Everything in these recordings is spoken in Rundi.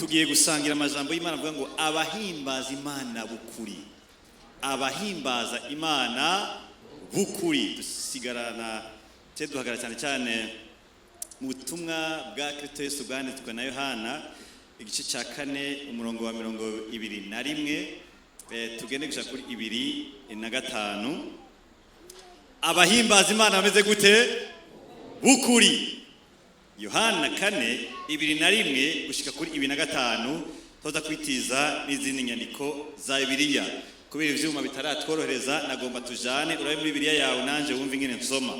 Tugiye gusangira amajambo y'Imana avuga ngo abahimbaza Imana bukuri, abahimbaza Imana bukuri. Dusigarana cye duhagarara cyane cyane mu butumwa bwa Kristo Yesu bwanditswe na Yohana, igice cya 4, umurongo wa 21, tugende gushika kuri 25. Abahimbaza Imana bameze gute? Bukuri. Yohana 4:21 gushika kuri 25. Tuza kwitiza n'izindi nyandiko za Bibiliya. Kubera ivyuma bitaratworohereza, nagomba tujane urabe muri Bibiliya yawe, nanje wumve ingene nsoma.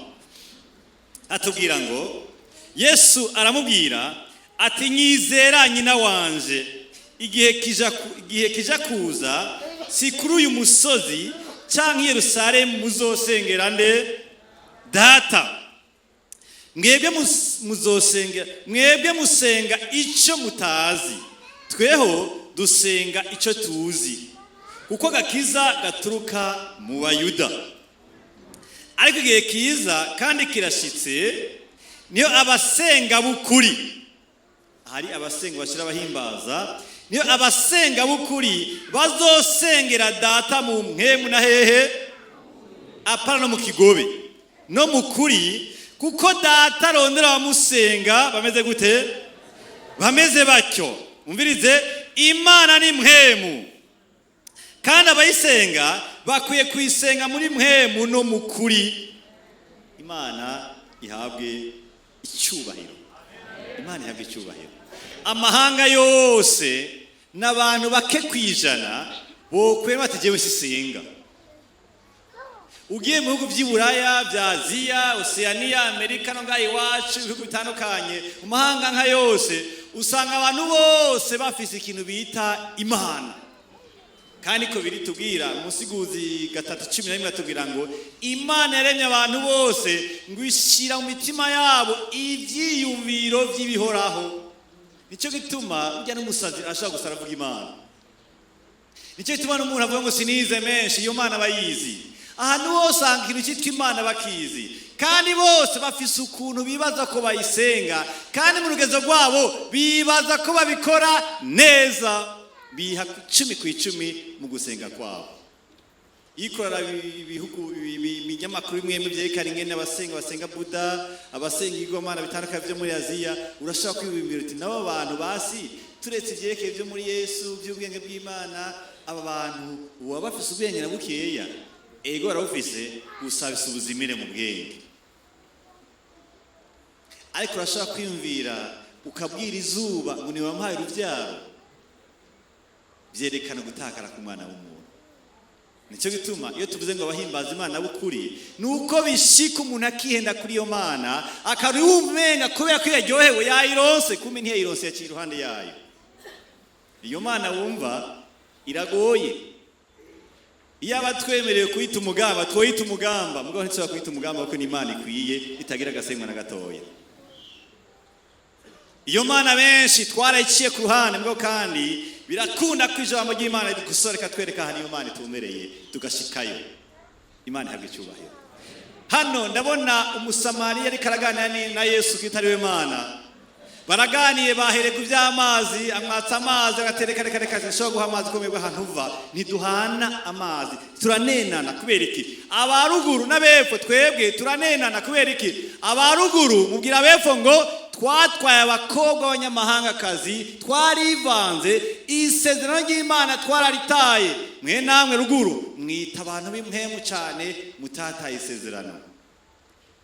Atubwira ngo Yesu aramubwira ati: "Nyizera, nyina wanje, igihe kija kuza, si kuri uyu musozi canke i Yerusalemu muzosengera nde? Data. Mwebwe muzosenga, mwebwe musenga icyo mutazi, tweho dusenga icyo tuzi, kuko gakiza gaturuka mu Bayuda. Ariko igihe kiza kandi kirashitse, niyo abasenga b'ukuri," hari abasenga bashyira abahimbaza, "niyo abasenga b'ukuri bazosengera Data mu mpwemu na hehe? Apana no mu kigobe, no mu kuri, kuko Data arondera abamusenga bameze gute? Bameze batyo." Umvirize, Imana ni mpwemu, kandi abayisenga bakwiye kuyisenga muri mpwemu no mu kuri. Imana ihabwe icyubahiro, Imana ihabwe icyubahiro. Amahanga yose n'abantu bake 1% bokwema bati: "Jewe sisenga." Ugiye mu bihugu by'i Buraya, bya Aziya, Oceania, Amerika, no ngaha iwacu, ibihugu bitandukanye, mu mahanga nka yose, usanga abantu bose bafise ikintu bita Imana. Kandi ko biri tubwira Umusiguzi 3:11, atubwira ngo Imana yaremye abantu bose, ngo ishyira mu mitima yabo ibyiyumviro by'ibihoraho. Nicyo gituma burya n'umusazi arashobora gusa aravuga Imana. Nicyo gituma n'umuntu avuga ngo sinize menshi, iyo Mana abayizi. Ahantu hose usanga ikintu cyitwa Imana bakizi, kandi bose bafise ukuntu bibaza ko bayisenga, kandi mu rugezo rwabo bibaza ko babikora neza, biha 10/10 mu gusenga kwabo. Ikorera ibihugu, ibinyamakuru bimwe bimwe byerekana ingene abasenga, basenga Buda, abasenga ibigirwamana bitandukanye byo muri Aziya, urashobora kwiyumvira uti: "Nabo bantu basi, turetse ivyerekeye byo muri Yesu by'ubwenge bw'Imana, aba bantu baba bafise ubwenge na bukeya?" Ego, barabufise, gusa bafise ubuzimire mu bwenge. Ariko urashobora kwiyumvira ukabwira izuba ngo niwamuhaye urubyaro. Byerekana gutakara k'umwana w'umuntu. Nicyo gituma iyo tuvuze ngo abahimbaza Imana b'ukuri, ni uko bishika umuntu akihenda kuri iyo Mana, akaba umenga kubera ko yaryohewe yayironse, kumbe ntiyayironse, yaciye iruhande yayo. Iyo Mana wumva iragoye. Iyo aba twemerewe kuyita umugamba, twoyita umugamba, mugabo ntitushobora kuyita umugamba, kuko ni Imana ikwiye, itagira agasengwa na gatoya. Iyo Mana benshi twarayiciye ku ruhande, mugabo kandi birakunda ko ijambo ry'Imana ridusoreka, twereka ahantu iyo Mana itumbereye, tugashikayo. Imana ihabwa icyubahiro. Hano ndabona Umusamariya ariko araganira na Yesu ko itari we Mana. Baraganiye, bahereye ku by'amazi, amwatsa amazi, agatereka: "Reka, reka, sinshobora guha amazi ko mwebwe ahantu uva ntiduhana amazi, turanenana." Kubera iki? Abaruguru n'abepfo twebwe turanenana. Kubera iki? Abaruguru mubwira abepfo ngo twatwaye abakobwa b'abanyamahangakazi, twarivanze, isezerano ry'Imana twararitaye. Mwe namwe ruguru mwita abantu b'impwemu cyane, mutataye isezerano.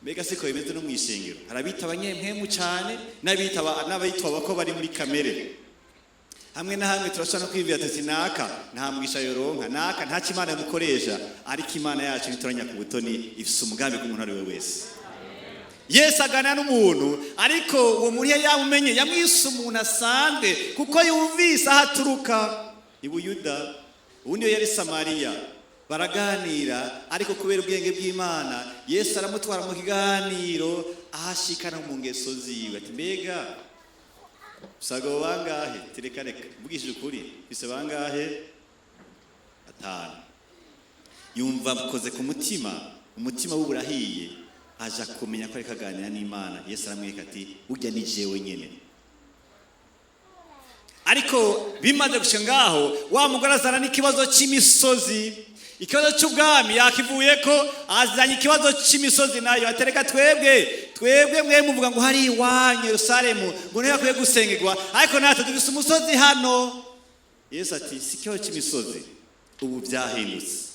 Mbega siko bimeze no mu ishengero? Hari abita abanyempwemu cyane n'abitwa ko bari muri kamere. Hamwe na hamwe turashobora no kwibwira tuti: "Naka nta mugisha yoronka, naka nta Imana yamukoresha." Ariko Imana yacu ntituranya ku butoni, ifise umugambi k'umuntu ari we wese. Yesu aganira n'umuntu, ariko uwo muntu iyo yamumenye yamwise umuntu asanzwe, kuko yumvise aho aturuka i Buyuda, ubundi iyo yari Samariya. Baraganira, ariko kubera ubwenge bw'Imana, Yesu aramutwara mu kiganiro, ahashikana mu ngeso ziwe, ati: "Mbega usagabo bangahe?" "Tereka reka, mvugishije ukuri, bise bangahe? Batanu." Yumva akoze ku mutima, umutima we urahiye, aja kumenya ko ariko aganira n'Imana. Yesu aramwereka ati: "Burya ni jewe nyene." Ariko bimaze gushika ngaho, wa mugore azana n'ikibazo cy'imisozi. Ikibazo cy'ubwami yakivuye ko azanye ikibazo cy'imisozi nayo, atereka twebwe mwe muvuga ngo hari iwanyu Yerusalemu, ngo niho hakwiye gusengerwa, ariko natwe dufise umusozi hano. Yesu ati: "Si ikibazo cy'imisozi, ubu byahindutse."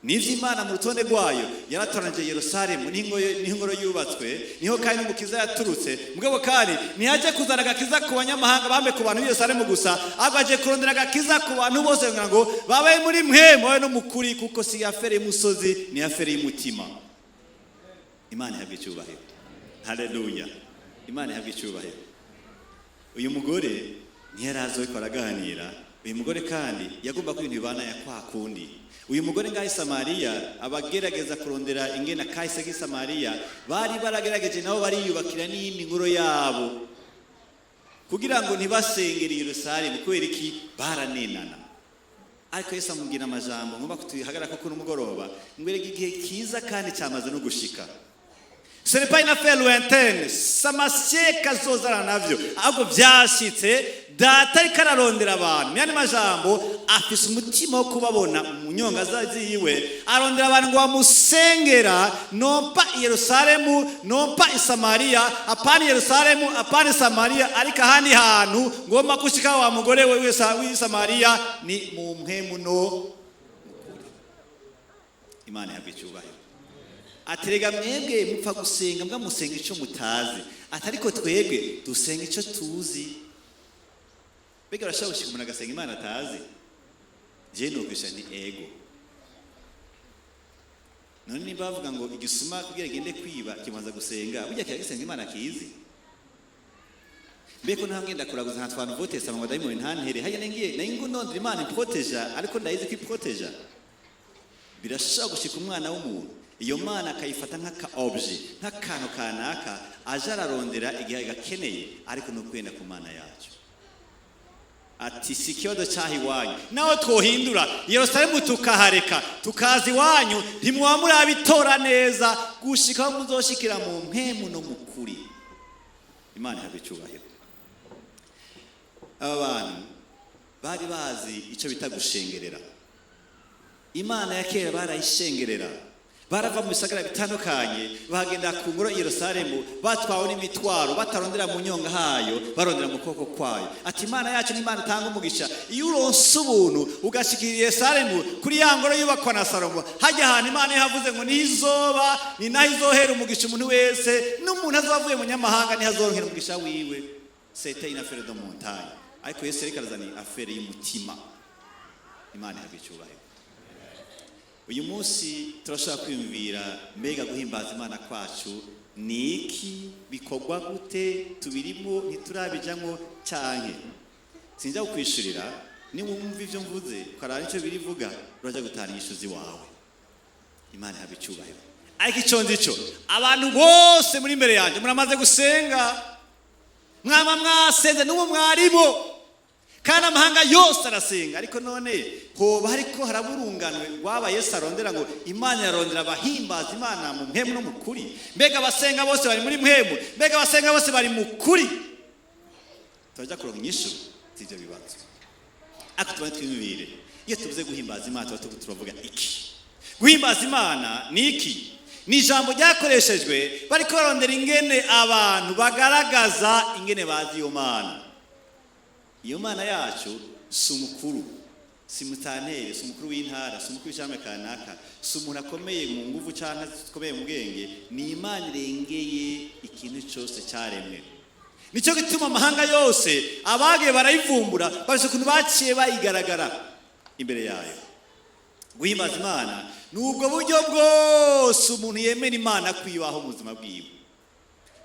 Nivyo, Imana mu rutonde rwayo yaratoranije Yerusalemu, n'ingoro yubatswe niho, kandi n'Umukiza yaturutse. Mugabo kandi ntiyaje kuzana agakiza ku banyamahanga, bambe ku bantu b'i Yerusalemu gusa, ahubwo aje kurondera agakiza ku bantu bose, kugira ngo babe muri mwe, babe no mu kuri, kuko si affaire y'umusozi, ni affaire y'umutima. Imana ihabwa icyubahiro. Haleluya! Imana ihabwa icyubahiro. Uyu mugore ntiyarazi ariko araganira. Uyu mugore kandi yagomba ko ibintu bibana ya kwa kundi. Uyu mugore ngaho i Samariya abagerageza kurondera ingena kahise k'i Samariya, bari baragerageje nabo bariyubakira n'iyindi ngoro yabo kugira ngo ntibasengere Yerusalemu. Kubera iki? Baranenana. Ariko Yesu amubwira amajambo ngomba kutuhagarara ko kuno mugoroba, ngo erega igihe kiza kandi cyamaze no gushika. Ce n'est pas une affaire lointaine, si amashyeka azozana navyo, ahubwo vyashitse. Data ariko ararondera abantu. Mu yandi majambo, afise umutima wo kubabona mu nyonga ziwe. Arondera abantu ngo bamusengera, non pas i Yerusalemu, non pas i Samariya, apana i Yerusalemu, apana i Samariya, ariko ahandi hantu ngomba gushika wa mugore we w'i Samariya ni mu mpwemu no mukuri. Imana ihabwa icyubahiro. Aterega mwebwe mupfa gusenga, mbwa musenga icyo mutazi, ati ariko twebwe dusenga icyo tuzi. Mbega urashobora gushika umuntu agasenga Imana atazi? Je nokwisha ni ego. None nimba bavuga ngo igisuma kugira gende kwiba kibanza gusenga, burya kiragisenga Imana kizi? Mbeko nta ngenda kuraguza nka twantu votesa ngo dayimoni ntantere hajya, nengiye nayo ngo ndondera Imana improteja, ariko ndayizi ko iproteja. Birashobora gushika umwana w'umuntu iyo Mana akayifata nk'aka objet, nk'akantu kanaka aje ararondera igihe gakeneye, ariko ni ukwenda ku Mana yacu. Ati si ikibazo cyaha iwanyu, naho twohindura Yerusalemu tukahareka tukaza iwanyu, ntimwaba murabitora neza gushika aho muzoshikira mu mpwemu no mu kuri. Imana ihabwa icyubahiro. Aba bantu bari bazi icyo bita gushengerera. Imana ya kera barayishengerera, barava mu bisagara bitandukanye, bahagenda ku ngoro i Yerusalemu batwawe n'imitwaro, batarondera mu nyonga hayo, barondera mu kuboko kwayo. Ati Imana yacu ni Imana itanga umugisha. Iyo uronse ubuntu ugashikira i Yerusalemu kuri ya ngoro yubakwa na Salomo, hajya ahantu Imana yavuze ngo nizoba, ni naho izohera umugisha umuntu wese, n'umuntu azoba avuye mu nyamahanga niho azoronkera umugisha wiwe. C'était une affaire de montagne, ariko Yesu yariko arazana affaire y'umutima. Imana ihabwa icyubahiro. Uyu munsi turashobora kwiyumvira: mbega guhimbaza Imana kwacu ni iki? Bikorwa gute? Tubirimo, ntiturabijamo, canke sinjya kukwishurira? Niwumva ibyo mvuze ukaraba icyo birivuga, urajya gutana inyishu wawe. Imana ihabwa icyubahiro. Ariko icyo nzi cyo, abantu bose muri imbere yanjye muramaze gusenga, mwaba mwasenze n'ubu mwarimo, kandi amahanga yose arasenga. Ariko none hoba hariko haraburunganwe rwaba Yesu arondera, ngo Imana irarondera abahimbaza Imana mu mpwemu no mu kuri. Mbega abasenga bose bari muri mpwemu? Mbega abasenga bose bari mu kuri? Turajya kuronka inyishu z'ibyo bibazo, ariko tuba twiyumvire: iyo tuvuze guhimbaza Imana, tuba turiko turavuga iki? Guhimbaza Imana ni iki? Ni ijambo ryakoreshejwe bariko barondera ingene abantu bagaragaza ingene bazi iyo Mana. Iyo Mana yacu si umukuru, si mutantere, si umukuru w'intara, si umukuru w'ishyirahamwe kanaka, si umuntu akomeye mu nguvu cyangwa akomeye mu bwenge. Ni Imana irengeye ikintu cyose cyaremwe. Nicyo gituma amahanga yose abagiye barayivumbura bafite ukuntu baciye bayigaragara imbere yayo. Guhimbaza Imana ni ubwo buryo bwose umuntu yemera Imana kwibaho mu buzima bwiwe,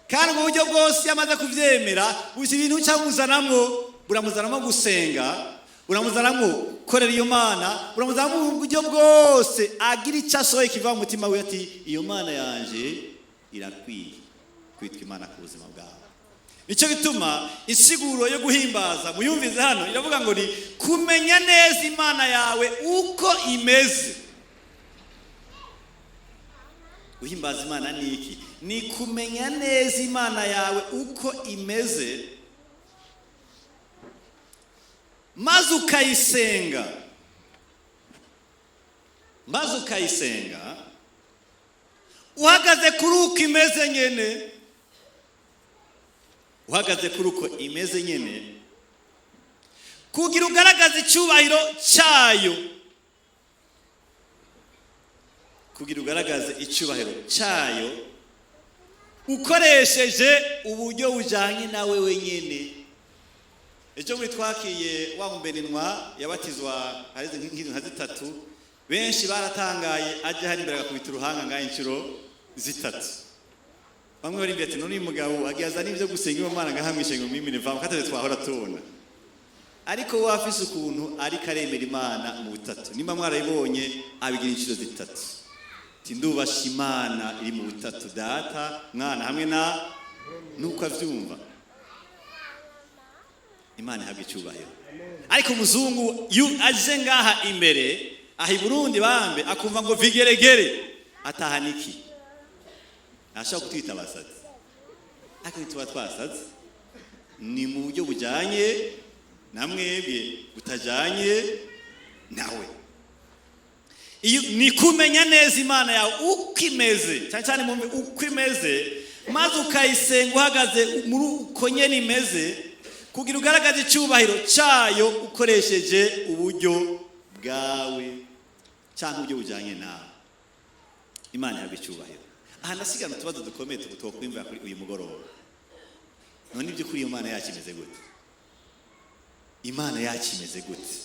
kandi ubwo buryo bwose iyo amaze kubyemera, bushya ibintu cyamuzanamwo, buramuzanamo gusenga, buramuzanamo gukorera iyo Mana, buramuzanamo uburyo bwose agira icyo asohoye kiva mu mutima we, ati iyo Mana yanje irakwiye kwitwa Imana ku buzima bwawe. Nicyo gituma insiguro yo guhimbaza muyumvize hano iravuga ngo ni kumenya neza Imana yawe uko imeze. Guhimbaza Imana ni iki? Ni kumenya neza Imana yawe uko imeze. Maze ukayisenga, maze ukayisenga uhagaze kuri uko imeze nyene, uhagaze kuri uko imeze nyene, kugira ugaragaze icyubahiro cyayo, kugira ugaragaze icyubahiro cyayo ukoresheje uburyo bujyanye nawe wenyine. Ejo muri twakiye wa mubeninwa yabatizwa harize nk'inzu nka zitatu, benshi baratangaye, ajya hari imbere agakubita uruhanga ngaho inshuro zitatu. Bamwe bari ati: "None uyu mugabo agiye azana ibyo gusenga Imana ngaha mwishenga mu mimine vamu katare twahora tubona." Ariko we afise ukuntu ariko aremera Imana mu butatu. Nimba mwarayibonye, abigira inshuro zitatu, ati: "Ndubasha Imana iri mu butatu, Data, Mwana hamwe na nuko avyumva." Imana ihabwa icyubahiro. Ariko umuzungu yu aje ngaha imbere aha i Burundi bambe, akumva ngo vigeregere, atahana iki? Ntashobora kutwita abasazi, ariko ntituba twasaze. Ni mu buryo bujyanye na mwebwe, butajyanye nawe. Iyo ni kumenya neza Imana yawe uko imeze, cyane cyane mu uko imeze, maze ukayisenga uhagaze muri uko nyene imeze, kugira ugaragaze icyubahiro cyayo ukoresheje uburyo bwawe cyangwa uburyo bujyanye nawe. Imana ihabwa icyubahiro. Aha ndasigana utubazo dukomeye twokwimvira kuri uyu mugoroba. None iby'ukuri iyo Mana yacu imeze gute? Imana yacu imeze gute?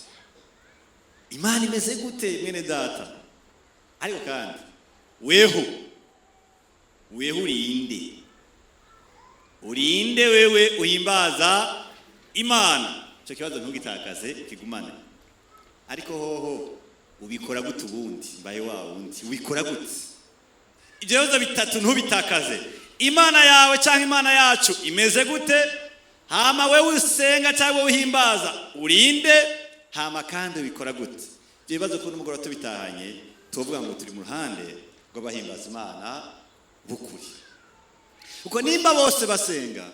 Imana imeze gute, mwene Data? Ariko kandi weho, weho urinde, urinde wewe uhimbaza Imana? Icyo kibazo ntugitakaze, kigumane. Ariko hoho ubikora gute ubundi? Mbaye wa wundi, ubikora gute? Ibyo bibazo bitatu ntubitakaze. Imana yawe cyangwa Imana yacu imeze gute? Hama wewe usenga cyangwa uhimbaza urinde? Hama kandi ubikora gute? Ibyo bibazo ko n'umugoroba tubitahanye, tuvuga ngo turi mu ruhande rw'abahimbaza Imana b'ukuri. Kuko nimba bose basenga,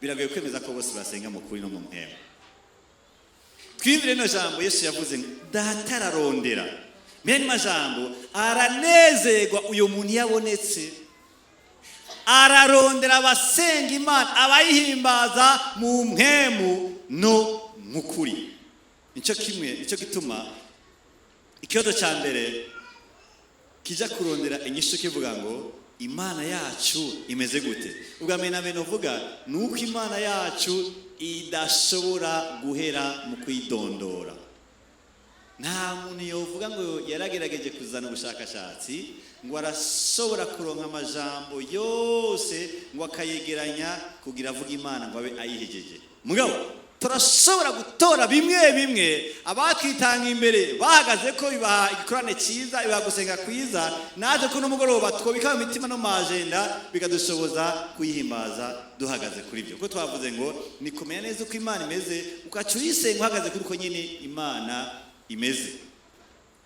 biragoye kwemeza ko bose basenga mu kuri no mu mpemu. Twiyumvire rino jambo Yesu yavuze ngo: "Data ararondera." Mwene majambo, aranezerwa uyu muntu iyo abonetse. Ararondera abasenga Imana, abayihimbaza mu mpemu no mu kuri. Nicyo kimwe, nicyo gituma ikibazo cya mbere kijya kurondera inyishu kivuga ngo: Imana yacu imeze gute? Ubwa mbere na mbere uvuga ni uko Imana yacu idashobora guhera mu kwidondora. Nta muntu yovuga ngo yaragerageje kuzana ubushakashatsi, ngo arashobora kuronka amajambo yose, ngo akayegeranya kugira avuge Imana, ngo abe ayihejeje. Mugabo turashobora gutora bimwe bimwe abatwitanga imbere bahagaze ko bibaha igikorane cyiza, bibaha gusenga kwiza. Natwe ko n'umugoroba twobika mu mitima no mu agenda, bikadushoboza kuyihimbaza duhagaze kuri ibyo. Kuko twavuze ngo ni kumenya neza uko Imana imeze, ugaca uyisenga uhagaze kuri uko nyine Imana imeze,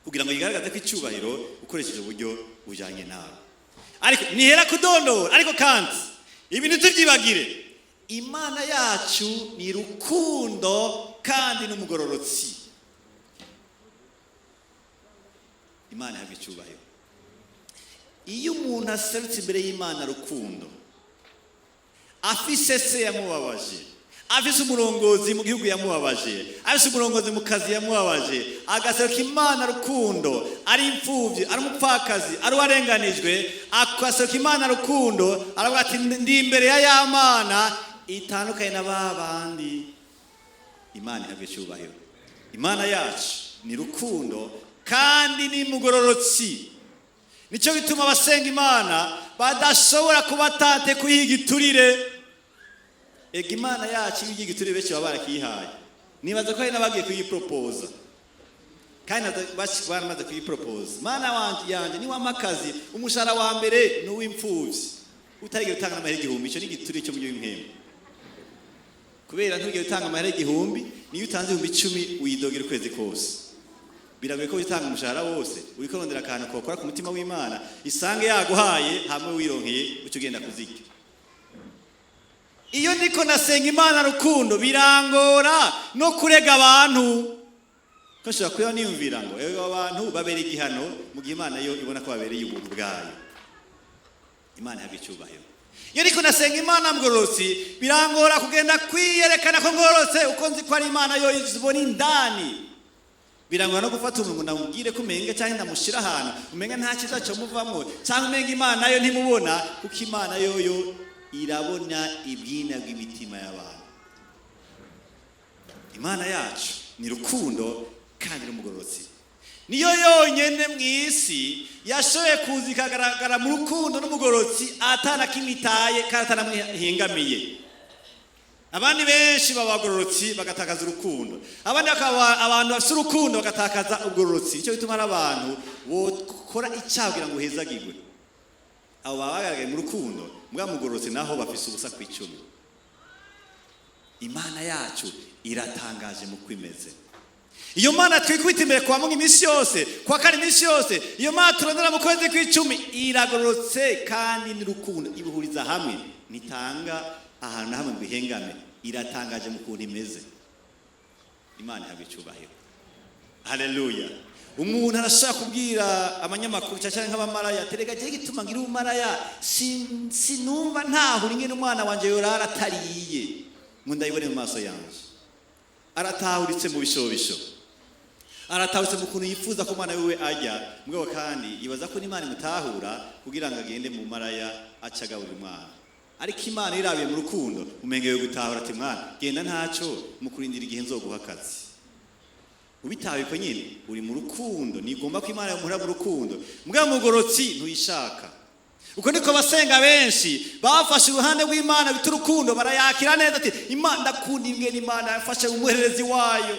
kugira ngo yigaragaze ko icyubahiro ukoresheje uburyo bujyanye nawe. Ariko nihera kudondora. Ariko kandi ibi ntitubyibagire: Imana yacu ni rukundo kandi n'umugororotsi. Imana ihabwa icyubahiro. Iyo umuntu aserutse imbere y'Imana rukundo, afise se yamubabaje, afise umurongozi mu gihugu yamubabaje, afise umurongozi mu kazi yamubabaje, agaseruka Imana rukundo, ari imfubyi, ari umupfakazi, ari uwarenganijwe, agaseruka Imana rukundo, aravuga ati: "Ndi imbere ya ya Mana itandukanye na ba bandi." Imana ihabwa icyubahiro. Imana yacu ni rukundo kandi ni mugororotsi. Nicyo bituma abasenga Imana badashobora kuba tate kuyiga iturire. Ega Imana yacu iyo ugiye igiturire, benshi baba barakiyihaye. Nibaza ko hari n'abagiye kuyiporopoza, kandi baramaze kuyiporopoza: "Mana wanje yanje, niwampa akazi, umushahara wa mbere ni uw'imfuvyi." Utarigera utanga n'amahera 1000, icyo ni igiturire cyo mu gihugu. Kubera ntugere utanga amahera 1000, niyo utanze 10,000 uyidogera ukwezi kose. Biragoye ko witanga umushahara wose uriko urondera akantu kokora ku mutima w'Imana, isange yaguhaye hamwe wironkeye, uca ugenda kuzirya. Iyo ndiko nasenga Imana rukundo, birangora no kurega abantu, ko nshobora kuba niyumvira ngo ewe, abantu babera igihano, mu gihe Imana yo ibona ko babereye ubuntu bwayo. Imana ihabwa icyubahiro. Iyo ndiko nasenga Imana mugororotsi, birangora kugenda kwiyerekana ko ngororotse, uko nzi ko ari Imana yo ibona indani. Birangora no gufata umuntu ngo ndamubwire ko umenga, cyangwa ndamushyira ahantu umenga nta cyiza cyo muvamo, cyangwa umenga Imana yo ntimubona, kuko Imana yoyo irabona ibwina bw'imitima y'abantu. Imana yacu ni rukundo kandi n'umugororotsi. Niyo yonyine mu isi yashoboye kuza ikagaragara mu rukundo n'umugororotsi, atana kimitaye kandi atanamwihingamiye. Abandi benshi baba abagororotsi bagatakaza urukundo, abandi bakaba abantu bafite urukundo bagatakaza ubugororotsi. Nicyo gituma hari abantu bokora icyaha kugira ngo uhezagirwe. Abo baba bagaragaye mu rukundo, mbwa mugororotsi naho bafise ubusa ku 10. Imana yacu iratangaje mu kwimeze. Iyo Mana twikubita imbere kwa Mungu iminsi yose, kwa kane iminsi yose, iyo Mana turondera mu kwezi kw'icumi, iragororotse kandi n'urukundo, ibihuriza hamwe, nitanga ahantu na hamwe ngo ihengame. Iratangaje mu kuntu imeze. Imana ihabwa icyubahiro. Haleluya! Umuntu arashobora kubwira abanyamakuru, cyane cyane nk'abamaraya: "Terega gihe gituma ngira ubumaraya, sinumva ntahura ingene umwana wanje yorara atariye ngo ndayibone mu maso yanje." Aratahuritse mu bishobisho, aratahuritse mu kuntu yifuza ko umwana wiwe ajya mugabo, kandi yibaza ko n'Imana imutahura kugira ngo agende mu maraya aca agaburira umwana. Ariko Imana irabiye mu rukundo, umenge yo gutahura ati: "Mwana, genda ntacyo, mu kurindira igihe nzoguha akazi." Ubitaye ko nyine uri mu rukundo, nigomba ko Imana yamuhura mu rukundo. Mbwa mugorotsi ntuyishaka. Uko niko basenga benshi bafashe uruhande rw'Imana bita urukundo, barayakira neza, ati: "Imana, ndakunda ingene Imana yafashe umuhererezi wayo."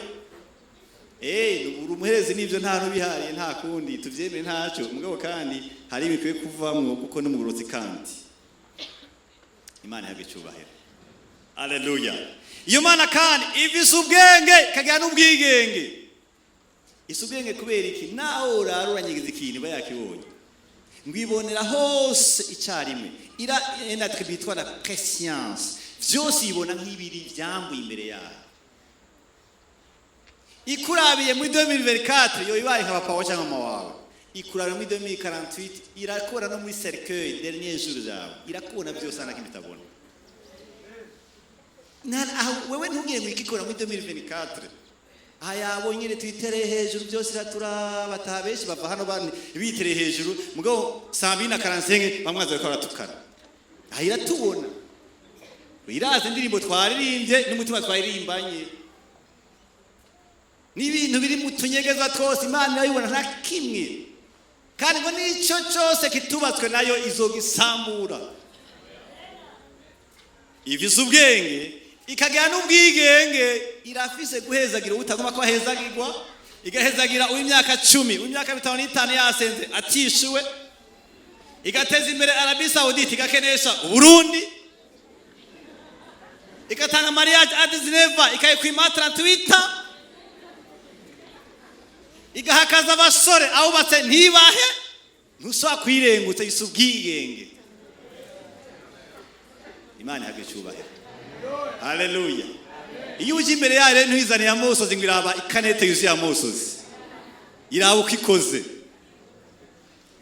Uri umuherezi n'ibyo, nta n'ubihariye, nta kundi tuvyemere ntacyo. Mugabo kandi hari ibikwiye kuvamwo, kuko n'umugorotsi kandi. Imana ihabwa icyubahiro. Aleluya! Iyo Mana kandi ifise ubwenge, ikagira n'ubwigenge. Ifise ubwenge kubera iki? Nawe urara uranyigiza ikintu, iba yakibonye, ngo ibonera hose icyarimwe. Ira un attribut yitwa la prescience, vyose ibona nk'ibiri vyambuye imbere yayo. Ikurabiye muri 2024, yo ibaye nka papa wawe cyangwa mama wawe, ikurabira muri 2048, irakora no muri cercueil, dernier jour zawe, irakubona byose, nta kimwe itabona. Aho wewe ntugire ngo ikikora muri 2024, aha yabonye nyine twitereye hejuru, byose iraturaba. Taha benshi bava hano bane bitereye hejuru, mugabo saa mbiri na 45 bamwe baza bariko baratukana. Aha iratubona, irazi indirimbo twaririmbye n'umutima twaririmbanye n'ibintu biri mu tunyegezwa twose. Imana irabibona, nta kimwe. Kandi ngo n'icyo cyose kitubatswe nayo izogisambura. Ifise ubwenge, ikagira n'ubwigenge. Irafise guhezagira utagomba ko ahezagirwa, igahezagira uw'imyaka 10, uw'imyaka 55 yasenze atishuwe, igateza imbere Arabie Saoudite, igakenesha Uburundi, igatanga mariage à 19, ikayikwima 38, igahakaza abasore abubatse ntibahe. Ntushobora kwirengutsa, isa ubwigenge. Imana ihabwa icyubahiro. Haleluya! Iyo uje imbere yayo rero, ntuyizaniye amosozi, ngo iraba ikanete yuzuye amosozi. Iraba uko ikoze,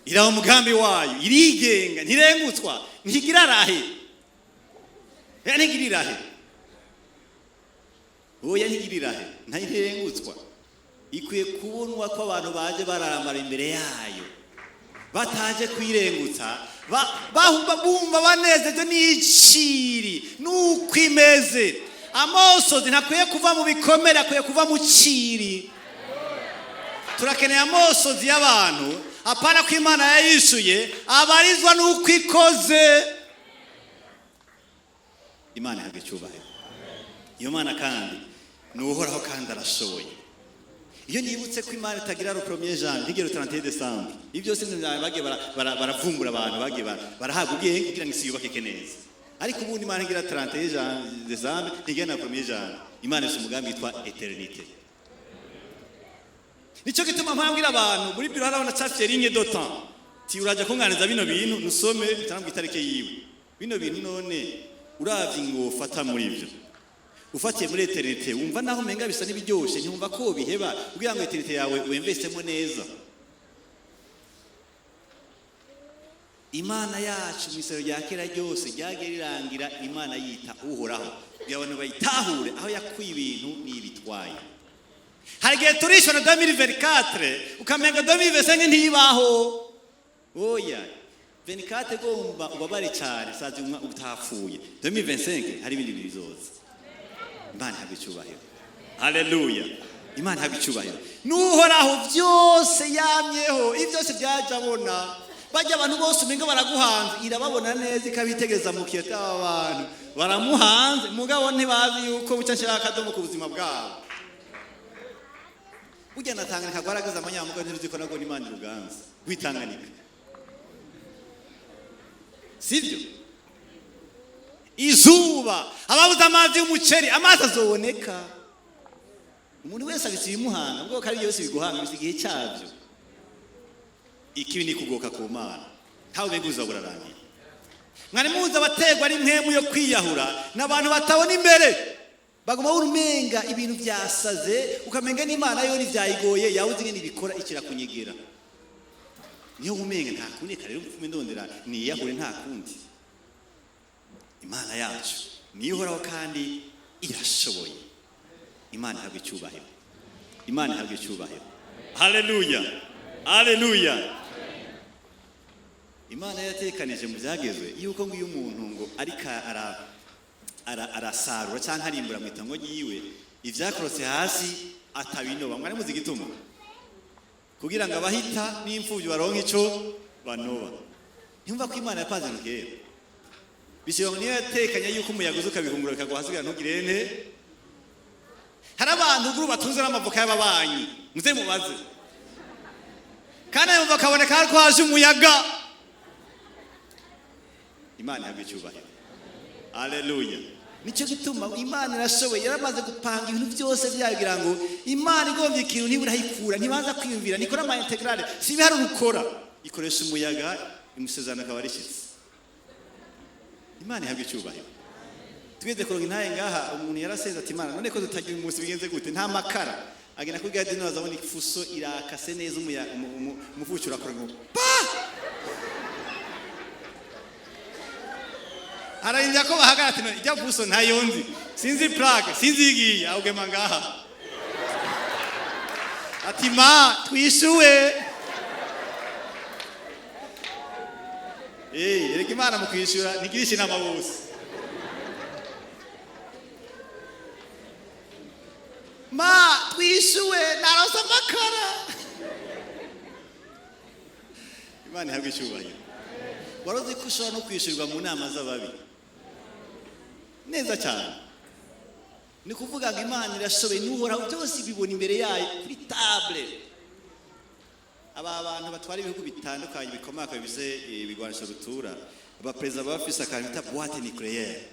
iraba umugambi wayo. Irigenga, ntirengutswa, ntigira rahe. Ntigira irahe, oya, ntigira irahe, ntirengutswa. Ikwiye kubonwa ko abantu baje bararambara imbere yayo, bataje kwirengutsa, bumva banezejwe n'iciri n'uko imeze. Amosozi ntakwiye kuva mu bikomere, akwiye kuva mu ciri. Turakeneye amosozi y'abantu, apana ko Imana yayishuye, abarizwa n'uko ikoze. Imana ihabwa icyubahiro. Iyo Mana kandi ni Uhoraho kandi arashoboye. Iyo nibutse ko Imana itagira le premier janvier, ntigera le 31 décembre, ibyo byose ni ibintu bagiye baravumbura, abantu bagiye barahabwa ubwenge kugira ngo isi yubakike neza. Ariko ubundi Imana igira 31 décembre, ntigira na premier janvier. Imana ifite umugambi witwa éternité. Nicyo gituma mpambwira abantu muri biro, harabona cafye ligne de temps, ti uraja kunganiza bino bintu, nusome bitambwa itarike yiwe bino bintu. None Uravye ngo ufata muri ivyo, ufatiye muri éternité, wumva naho umenga bisa n'ibiryoshe, ntiwumva ko biheba kugira ngo éternité yawe wemvesemo neza. Imana yacu mu isero rya kera ryose ryagiye rirangira Imana yita Uhoraho, kugira abantu bayitahure aho yakuye ibintu n'ibitwaye. Hari igihe turishwa na 2024, ukamenga 2025 ntibaho. Oya, 24 gomba ubabare cyane sazi utapfuye. 2025 hari ibindi bizoza. Imana ihabwa icyubahiro. Haleluya. Imana ihabwa icyubahiro. N'Uhoraho byose yamyeho, ibi byose byaje abona. Bajya abantu bose umenga baraguhanze, irababona neza, ikabitegereza mu kiyo. Aba bantu baramuhanze, mugabo ntibazi yuko bucya nshira akadomo ku buzima bwabo. Burya na Tanganyika rwaragize amanyamuga, ntiruzi ko nabwo n'Imana iruganza rw'itanganika, sibyo? Izuba, ababuze amazi y'umuceri, amazi azoboneka. Umuntu wese afise ibimuhanga, ubwo ari byose biguhanga bifise igihe cyabyo. Ikibi ni kugoka ku Mana, ntawe umenga ubuzima burarangiye. Mwari muzi abategwa ari impwemu yo kwiyahura n'abantu batabona imbere, baguma babona umenga ibintu byasaze, ukamenga n'Imana yo ntivyayigoye, yabuze ingene ibikora, ikirakunyegera. Niyo umenga nta kundi, reka rero mupfume ndondera niyahure, nta kundi. Imana yacu niyo ihoraho kandi irashoboye. Imana ihabwa icyubahiro. Imana ihabwa icyubahiro. Haleluya, haleluya. Imana yatekanije mu byagezwe yuko ngo iyo umuntu ngo ariko arasarura cyangwa arimbura mu itongo ryiwe, ibyakorotse hasi atabinoba. Mwari muzi igituma? Kugira ngo abahita n'imfubyi baronke ico banoba. Ntimva ko Imana yapanze ibintu kera? Bishyira ngo niyo yatekanye yuko umuyaga uza ukabihungura bikagwa hasi kugira ntugire nte. Hari abantu guru batunze n'amavoka y'ababanyi, muze mubaze, kandi ayo mavoka aboneka ariko haje umuyaga. Imana ihabwa icyubahiro. Haleluya. Nicyo gituma Imana irashoboye, yaramaze gupanga ibintu byose byayo, kugira ngo Imana igombye ikintu ntibura ayikura, ntibanza kwiyumvira, nikora ama intégrale, si ibiharuro ukora, ikoresha umuyaga, imusezerano akaba rishyitse. Imana ihabwa icyubahiro. Tugeze kuronka intahe ngaha, umuntu yarasenze ati: "Imana, none ko tutagira umunsi, bigenze gute?" Nta makara. Agenda kuri gardino, azabona ifuso irakase neza, umuvuki urakora ngo pa. Ararindira ko bahagara, ati: "None ijya fuso ntayo nzi, sinzi plaque, sinzi igiye awugema ngaha." Ati: "Ma twishuwe." Erega Imana mu kwishura ntigirisha inama bose. Ma twishuwe, narose amakara. Imana ihabwe icyubahiro. Waroze ko ushobora no kwishyurwa mu nama z'ababi neza cyane. Ni kuvuga ngo Imana irashoboye, n'Uhoraho byose bibona imbere yayo kuri table. Aba bantu batwara ibihugu bitandukanye bikomaka bifise ibigwanisho rutura, abaperezida baba bafise akantu bita boîte nucléaire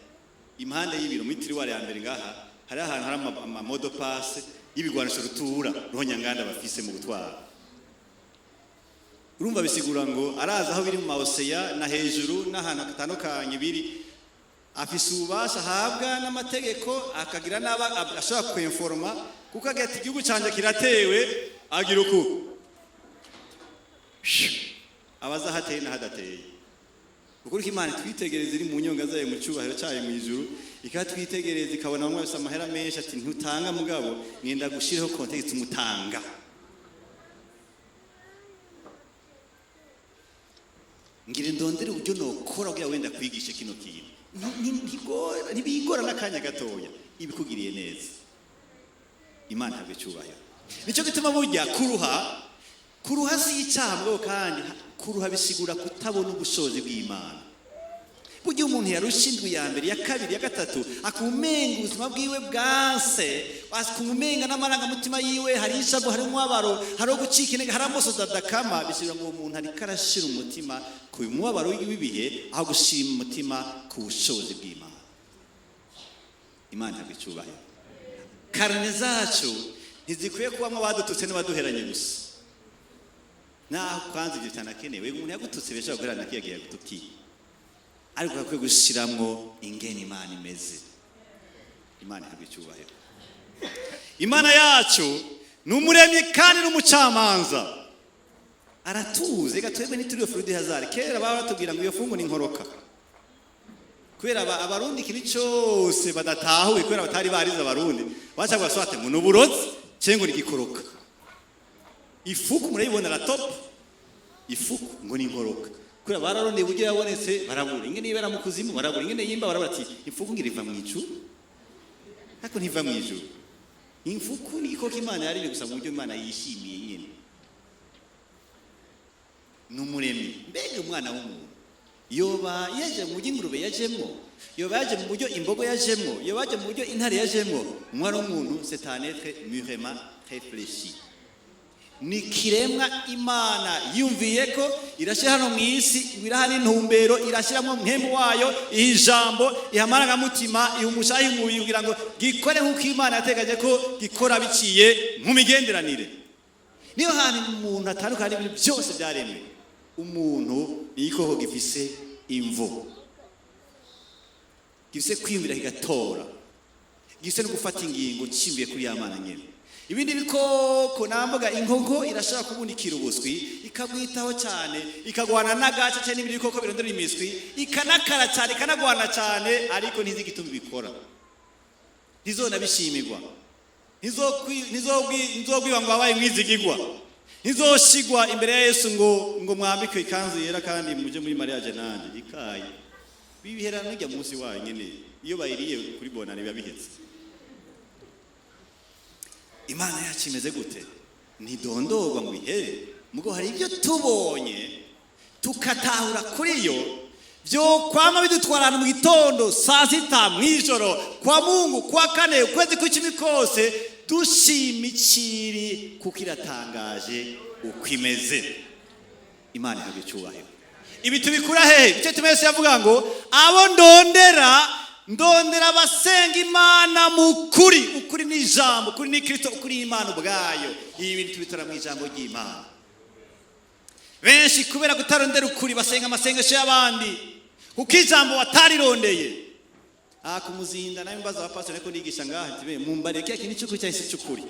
impande y'ibiro. Muri tiroir ya mbere ngaha hari ahantu hari ama mot de passe y'ibigwanisho rutura ruhonyanganda bafise mu gutwara. Urumva bisigura ngo arazi aho biri mu maoseya na hejuru n'ahantu hatandukanye biri. Afise ububasha ahabwa n'amategeko, akagira n'aba ashobora kwenforoma, kuko agira ati: "Igihugu canje kiratewe." Agira uku abaza ahateye n'ahadateye. Ukuri ko Imana twitegereza iri mu nyonga zayo, mu cyubahiro cyayo mu ijuru, ikatwitegereza, ikabona bamwe bafise amahera menshi, ati: "Ntutanga, mugabo ngenda gushiraho context umutanga." Ngira ndondere uburyo nokora kugira wenda kwigishe kino kintu. Ntibigora n'akanya gatoya, ibikugiriye neza. Imana ihabwe icyubahiro. Nicyo gituma burya kuruha, kuruha si icyaha, mugabo kandi kuruha bisigura kutabona ubushobozi bw'Imana. Burya umuntu yarusha indwi ya mbere, ya kabiri, ya gatatu, akumenga ubuzima bwiwe bwanse, akumenga n'amarangamutima yiwe hari ishavu, hari umubabaro, hari gucika intege, hari amosozi adakama, bisigura ngo uwo muntu ariko arashira umutima ku mubabaro w'ibihe aho gushira umutima ku bushobozi bw'Imana. Imana ihabwa icyubahiro. Carnet zacu ntizikwiye kubamwo abadututse n'abaduheranye gusa. Naho kwanza ibyo bitanakenewe, umuntu yagututse bishobora guherana kiyagiye yagutukiye. Ariko akwiye gushiramwo ingene Imana imeze. Imana ihabwa icyubahiro. Imana yacu ni umuremyi kandi n'umucamanza, aratuzi. Reka twebwe ntituri iyo fruit du hasard. Kera baba batubwira ngo iyo fungu ni inkoroka, kubera Abarundi ikintu cyose badatahuye, kubera batari barize. Abarundi baca baswate ngo ni uburozi cyangwa ngo ni igikoroka. Ifuku murayibona, la taupe, ifuku ngo ni inkoroka, kubera bararondeye uburyo yabonetse barabura, ingene yibera mu kuzimu barabura, ingene yimba barabura. Ati ifuku ngira iva mu ijuru, ariko ntiva mu ijuru. Imfuku ni igikoko Imana yaremye gusa mu buryo Imana yishimiye nyine. Ni umuremyi. Mbega umwana w'umuntu yoba yaje mu buryo ingurube yajemwo, yoba yaje mu buryo imbogo yajemwo, yoba yaje mu buryo intare yajemwo? Umwana w'umuntu, c'est un être mûrement réfléchi, ni kiremwa Imana yumviye ko irashyira hano mu isi, iraha n'intumbero, irashyiramo mpemu wayo, iha ijambo, iha amarangamutima, iha umushahi umubiri kugira ngo gikore nk'uko Imana yategaje ko gikora biciye mu migenderanire. Niyo hantu umuntu atandukana n'ibintu byose byaremwe. Umuntu ni igikoko gifise imvo, gifise kwiyumvira kigatora, gifise no gufata ingingo cyimbiye kuri ya Mana nyene. Ibindi bikoko, namvuga inkoko, irashobora kubundikira ubuswi, ikabwitaho cyane, ikagwana n'agace cyane n'ibindi bikoko birondera imiswi, ikanakara cyane, ikanagwana cyane, ariko ntizi igituma ibikora, ntizonabishimirwa, ntizobwiwa ngo wabaye mwizigigwa, ntizoshigwa imbere ya Yesu ngo mwambike ikanzu yera kandi muje muri mariage nanje ikaye bibihera n'ujya munsi wayo nyene. Iyo bayiriye kuri bonane biba bihetse. Imana yacu imeze gute? Ntidondorwa ngo ihere. Mugo hari ibyo tubonye tukatahura kuri yo byo kwama bidutwara ahantu mu gitondo, saa sita, mw'ijoro, kwa Mungu, kwa kane, ukwezi kw'icumi kose, dushima iciri kuko iratangaje uko imeze. Imana ihabwa icyubahiro. Ibi tubikura hehe? Icyo tumese yavuga ngo abo ndondera, ndondera abasenga Imana mu kuri. Ukuri ni ijambo, ukuri ni Kristo, ukuri ni Imana ubwayo. Ibi bintu tubitora mu ijambo ry'Imana. Benshi kubera kutarondera ukuri basenga amasengesho y'abandi, kuko ijambo batarirondeye. Aha kumuzinda nawe mbaza abapasiteri, ariko nigisha ngaha nti be mumbariye kiriya kintu cy'ukuri cyahise cy'ukuri.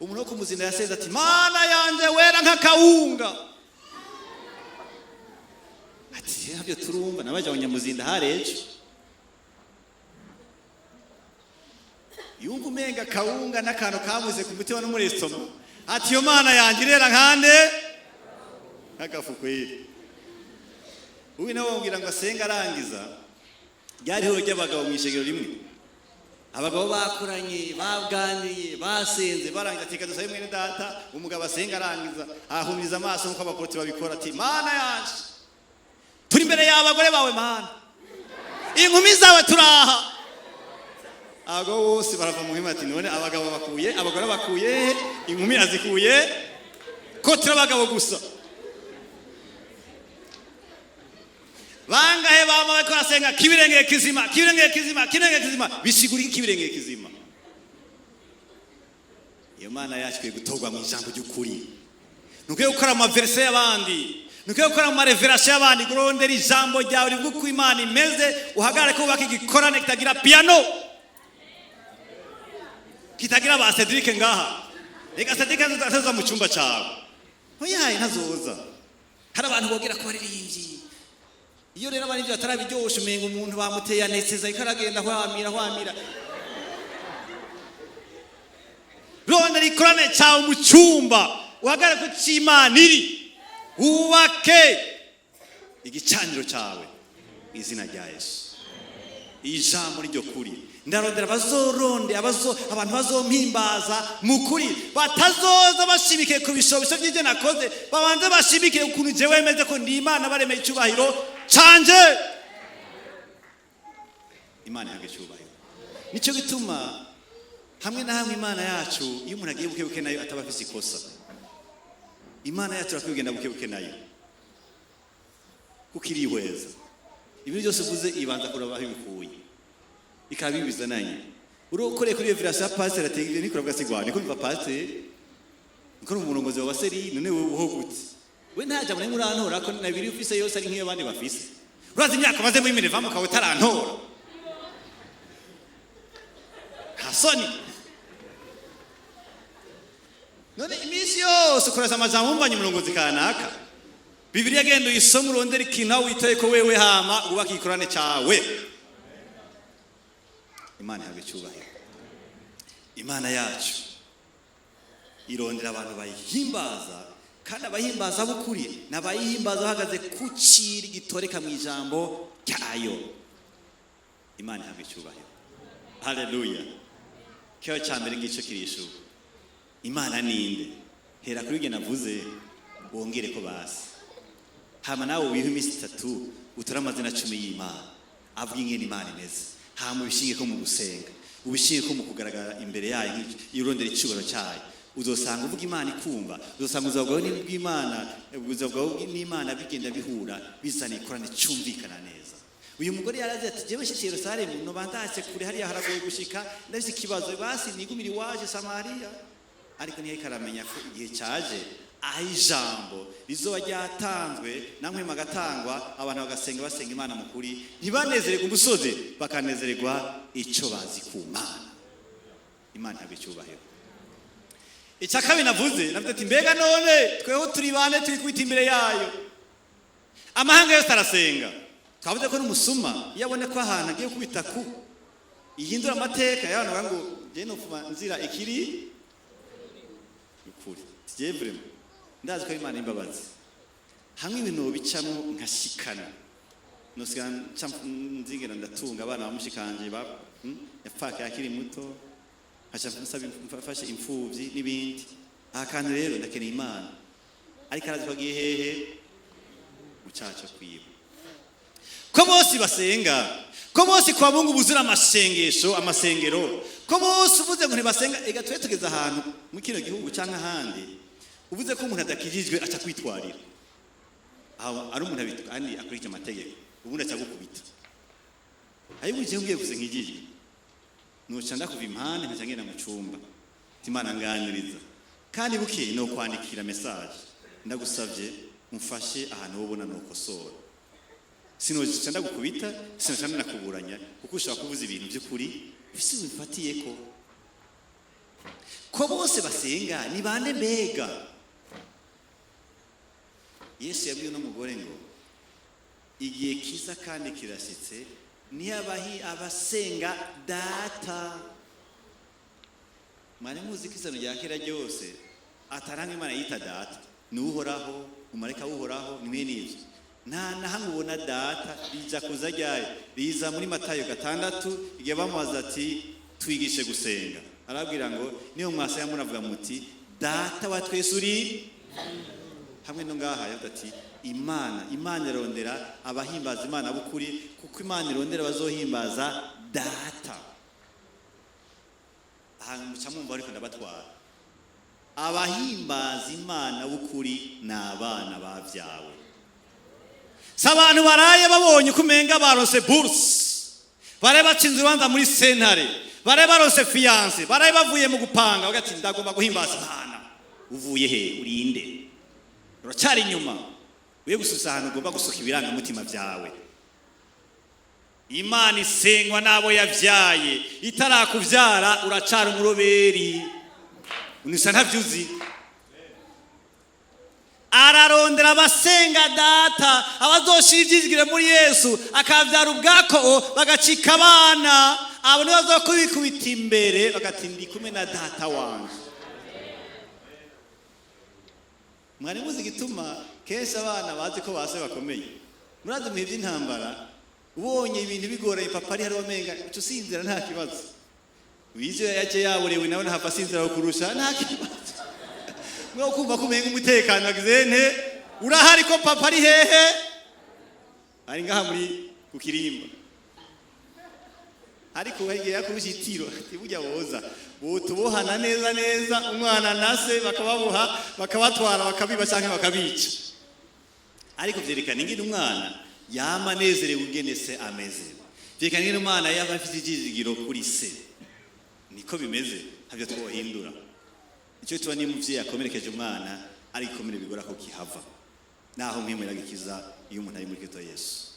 Umuntu wo kumuzinda yaseze ati: "Mana yanjye, wera nk'akawunga." Ati ntabyo turumva. Nabaje abanyamuzinda hari ejo, yumva umenga kawunga n'akantu kamuze ku mutima no muri estomac. Ati iyo Mana yanjye irera nkande nk'agafu kweri. Uyu nawe wambwira ngo asenga arangiza. Ryari ihuriro ry'abagabo mu ishengero rimwe. Abagabo bakoranye, baganiriye, basenze, barangiza ati: "Dusabe mwene data." Umugabo asenga arangiza, ahumiriza amaso nk'uko abaporoti babikora, ati: "Mana yaje, turi imbere y'abagore bawe, Mana, inkumi zawe turaha." Abagabo bose barava mu hema, ati: "None abagabo bakuye abagore, bakuye he? Inkumi azikuye ko turi abagabo gusa?" Bangahe bama bariko barasenga kibirengeye kizima, kibirengeye kizima, kibirengeye kizima? Bisigura iki kibirengeye kizima? Iyo Mana yacu ikwiye gutorwa mu ijambo ry'ukuri. Ntukwiye gukora mu maverse y'abandi, ntukwiye gukora mu mareverasyo y'abandi. Kurondera ijambo ryawe rivuga uko Imana imeze, uhagarare ko wubaka igikorane kitagira piano, kitagira ba Cedric ngaha. Reka Cedric azaza mu cyumba cyawe, ntuyaye ntazoza. Hari abantu bogera ko baririmbyi. Iyo rero abari ibyo batarabiryosha, umenga umuntu bamuteye anesthésie, ariko aragenda ahwamira ahwamira. Rondera ikorane cyawe mu cyumba, uhagarare ku cy'Imana iri, wubake igicaniro cyawe mu izina rya Yesu. Ijambo ryo kuri ndarondera abazoronde abazo abantu bazompimbaza mu kuri, batazoza bashimikiye ku bishobisho by'ibyo nakoze, babanze bashimikiye ukuntu jewe meze, ko ndi Imana, baremeye icyubahiro canje. Imana ihabwa icyubahiro. Nicyo gituma hamwe na hamwe Imana yacu, iyo umuntu agiye buke buke nayo ataba afise ikosa. Imana yacu irakwiye kugenda buke buke nayo, kuko irihweza ibintu byose uvuze, ibanza kuraba aho ibikuye, ikaba bibizananye. Urokoreye kuri iyo virasi ya pasiteri, ati niko uravuga sigwa, niko biva pasiteri, niko umurongozi wa baseri. None wowe uho gute? We nta jambo rimwe urantora ko na biri ufise yose ari nk'iyo abandi bafise. Urazi imyaka umaze muri Minevam ukaba utarantora? Nta soni? None iminsi yose ukoresha amajambo wumvanye umurongozi kanaka. Bibiliya genda uyisome, urondere ikintu aho witaye ko wewe, hama wubake igikorane cyawe. Imana ihabwa icyubahiro. Imana yacu irondera abantu bayihimbaza, kandi abahimbaza b'ukuri ni abayihimbaza bahagaze ku ciri gitoreka mu ijambo ryayo. Imana ihabwa icyubahiro, haleluya. Kibazo cya mbere ngicyo kirishuka: Imana ninde? Hera kuri ibyo navuze, wongere ko basi, hama nawe wihe iminsi 3 utore amazina 10 y'Imana avuga ingene Imana imeze, hama ubishinge ko mu gusenga, ubishinge ko mu kugaragara imbere yayo, iyo urondera icyubahiro cyayo, uzosanga uvuga Imana ikumva, uzosanga ubuzima bwawe n'ubw'Imana, ubuzima bwawe n'Imana bigenda bihura, bizana ikorane cyumvikana neza. Uyu mugore yarazi ati: "Jewe nshitse Yerusalemu noba ndatse kure, hariya haragoye gushika, ndafise ikibazo, basi nigumire iwaje Samariya." Ariko ntiyariko aramenya ko igihe cyaje aho ijambo rizoba ryatanzwe namwe agatangwa, abantu bagasenga, basenga Imana mu kuri, ntibanezererwe umusozi, bakanezererwa icyo bazi ku Mana. Imana ihabwa icyubahiro. Icya kabiri navuze ati: "Mbega none tweho turi bane turi kwita imbere yayo?" Amahanga yose arasenga. Twavuze ko n'umusuma iyo abona ko ahantu agiye kubita ku ihindura amateka y'abantu, bavuga ngo: "Jye nopfuma nzira ikiri ukuri." Tugiye vraiment, ndazi ko ari Imana y'imbabazi, hamwe ibintu bicamo nkashikana, nosigara nca nzigera ndatunga abana bamushikanje ba yapfakaye akiri muto, nkaca nsaba mfashe imfuvyi n'ibindi. Aha kantu rero ndakeneye Imana. Ariko arazi ko agiye hehe? Mu cyaha cyo kwiba. Ko bose basenga, ko bose kwa Bungu buzura amasengesho, amasengero, ko bose uvuze ngo ntibasenga. Ega twe tugeze ahantu mu kino gihugu cyangwa ahandi, uvuze ko umuntu adakijijwe aca kwitwarira aho ari umuntu kandi akurikije amategeko, ubundi aca gukubita. Ariko igihe ngiye gusa nkijijwe, nuca ndakuva impande, nkaca ngenda mu cumba, ati: "Imana, nganiriza." Kandi bukeye no kwandikira message: "Ndagusavye umfashe ahantu wobona nokosora." Sinoca ndagukubita, sinoca ndanakuburanya, kuko ushobora kuvuza ibintu by'ukuri ufise bifatiye ko bose basenga, ni bande mbega? Yesu yabwiye uno mugore ngo igihe kiza kandi kirashyitse, niyo abasenga Data. Mwari muzi ko isano rya kera ryose ataranga Imana yita Data? Ni Uhoraho, umumarayika w'Uhoraho, ni mwene ibyo. Nta na hamwe ubona Data. Riza kuza ryari? Riza muri Matayo 6, igihe bamubaza ati: "Twigishe gusenga." Arabwira ngo: "Niyo mwasenga muravuga muti: Data wa twese uri hamwe no ngaha." Yavuze ati: Imana irondera abahimbaza Imana b'ukuri, kuko Imana irondera abazohimbaza Data." Ahantu muca mwumva ariko ndabatwara. Abahimbaza Imana b'ukuri ni abana bavyawe, si abantu baraye babonye ko umenga baronse bourse, baraye batsinze urubanza muri sentare, baraye baronse fiancée, baraye bavuye mu gupanga, bagati: "Ndagomba guhimbaza Imana." Uvuye he? Urinde? Uracyari inyuma. Uye gususa ahantu ugomba gusuka ibirangamutima byawe. Imana isengwa n'abo yavyaye. Itarakuvyara uracara umuroberi, unisa ntavyuzi. Ararondera abasenga Data, abazoshira ivyizigiro muri Yesu, akavyara ubwako, bagacika abana. Abo nibo bazokubikubita imbere bagati: "Ndi kumwe na Data wanje." Mwari muzi igituma kenshi abana bazi ko base bakomeye? Murazi mu bihe by'intambara, ubonye ibintu bigoranye, papa ari hari, wamenga uca usinzira nta kibazo. Wize yaje yaborewe, nawe ntahava asinzira kurusha, nta kibazo. Mwe kumva ko umenga umutekano wagize nte urahari, ko papa ari hehe? Ari ngaha muri ku kirimba. Ariko igihe yakurusha itiro, ati burya boza botubohana neza neza, umwana na se bakababoha, bakabatwara, bakabiba cyangwa bakabica. Ariko vyerekana ingene umwana yama anezerewe ingene se ameze, vyerekana ingene umwana yaba afite ivyizigiro kuri se. Niko bimeze, ntabyo twohindura. Icyo tuba niyo umuvyeyi akomerekeje umwana, ari igikomere bigora ko kihava, naho mwemera gikiza iyo umuntu ari muri Kristo Yesu.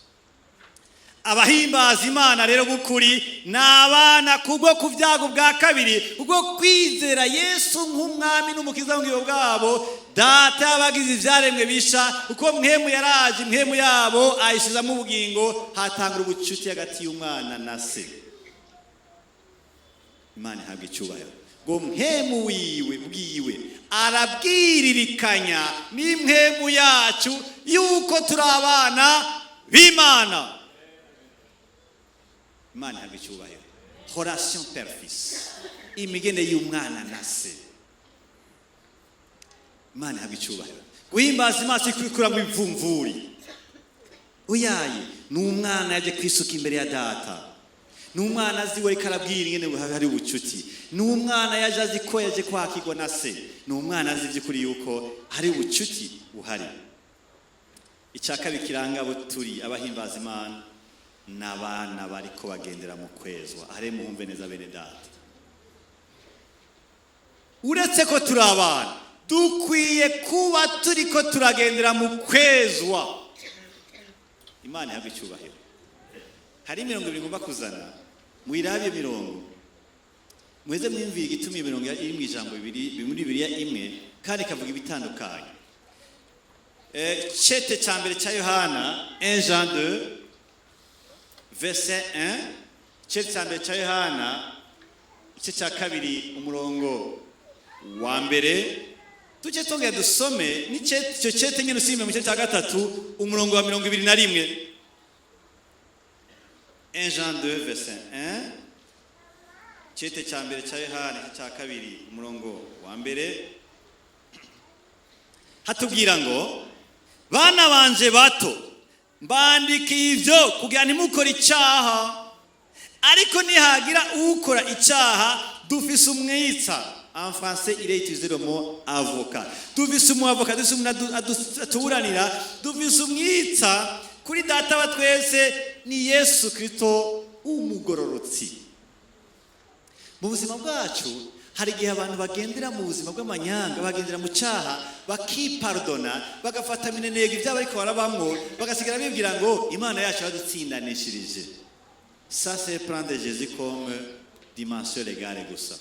Abahimbaza Imana rero b'ukuri ni abana kubwo ku byago bwa kabiri, ubwo kwizera Yesu nk'Umwami n'Umukiza w'ubugingo bwabo. Data yabagize ibyaremwe bisha, uko Mpwemu yaraje, impwemu yabo ayishyizamo ubugingo, hatangura ubucuti hagati y'umwana na se. Imana ihabwa icyubahiro. Ngo Mpwemu wiwe bwiwe arabwiririkanya n'impwemu yacu yuko turi abana b'Imana. Imana ihabwa icyubahiro. Relation père fils, imigende y'umwana na se. Imana ihabwa icyubahiro. Guhimbaza Imana si kwikura mu ivumvuri. Uyaye ni umwana yaje kwisuka imbere ya data, ni umwana azi we ariko arabwira ingene hari ubucuti, ni umwana yaje azi ko yaje kwakirwa na se, ni umwana azi by'ukuri yuko hari ubucuti buhari. Icya kabiri kiranga abo turi abahimbaza Imana, n'abana bariko bagendera mu kwezwa. Are muhumve neza, bene data, uretse ko turi abana, dukwiye kuba turiko turagendera mu kwezwa. Imana ihabwa icyubahiro. Hari imirongo ibiri ngomba kuzana, mwirabe iyo mirongo, muheze mwiyumvire igituma iyo mirongo iri mu ijambo bibiri muri Bibiliya imwe kandi ikavuga ibitandukanye. Cete cya mbere cya Yohana, 1 Jean 2 verset 1, cete cya mbere cya Yohana, igice cya kabiri, umurongo wa mbere. Tujye tongera dusome icyo cete nyine usibye mu gice cya gatatu, umurongo wa 21. 1 Jean 2 verset 1, cete cya mbere cya Yohana, igice cya kabiri, umurongo wa mbere, hatubwira ngo: "Bana banje bato, mbandikiye ibyo kugira ntimukore icyaha. Ariko nihagira ukora icyaha, dufise umwitsa." En français, il est utilisé le mot avocat. Dufise umu avocat, dufise umuntu atuburanira, dufise umwitsa kuri Data wa twese, ni Yesu Kristo umugororotsi. Mu buzima bwacu hari igihe abantu bagendera mu buzima bw'amanyanga, bagendera mu cyaha, bakipardona, bagafata minenega ibyabo ariko barabamwo, bagasigara bibwira ngo Imana yacu yadutsindanishirije. Ça, c'est prendre Jésus comme dimension légale gusa.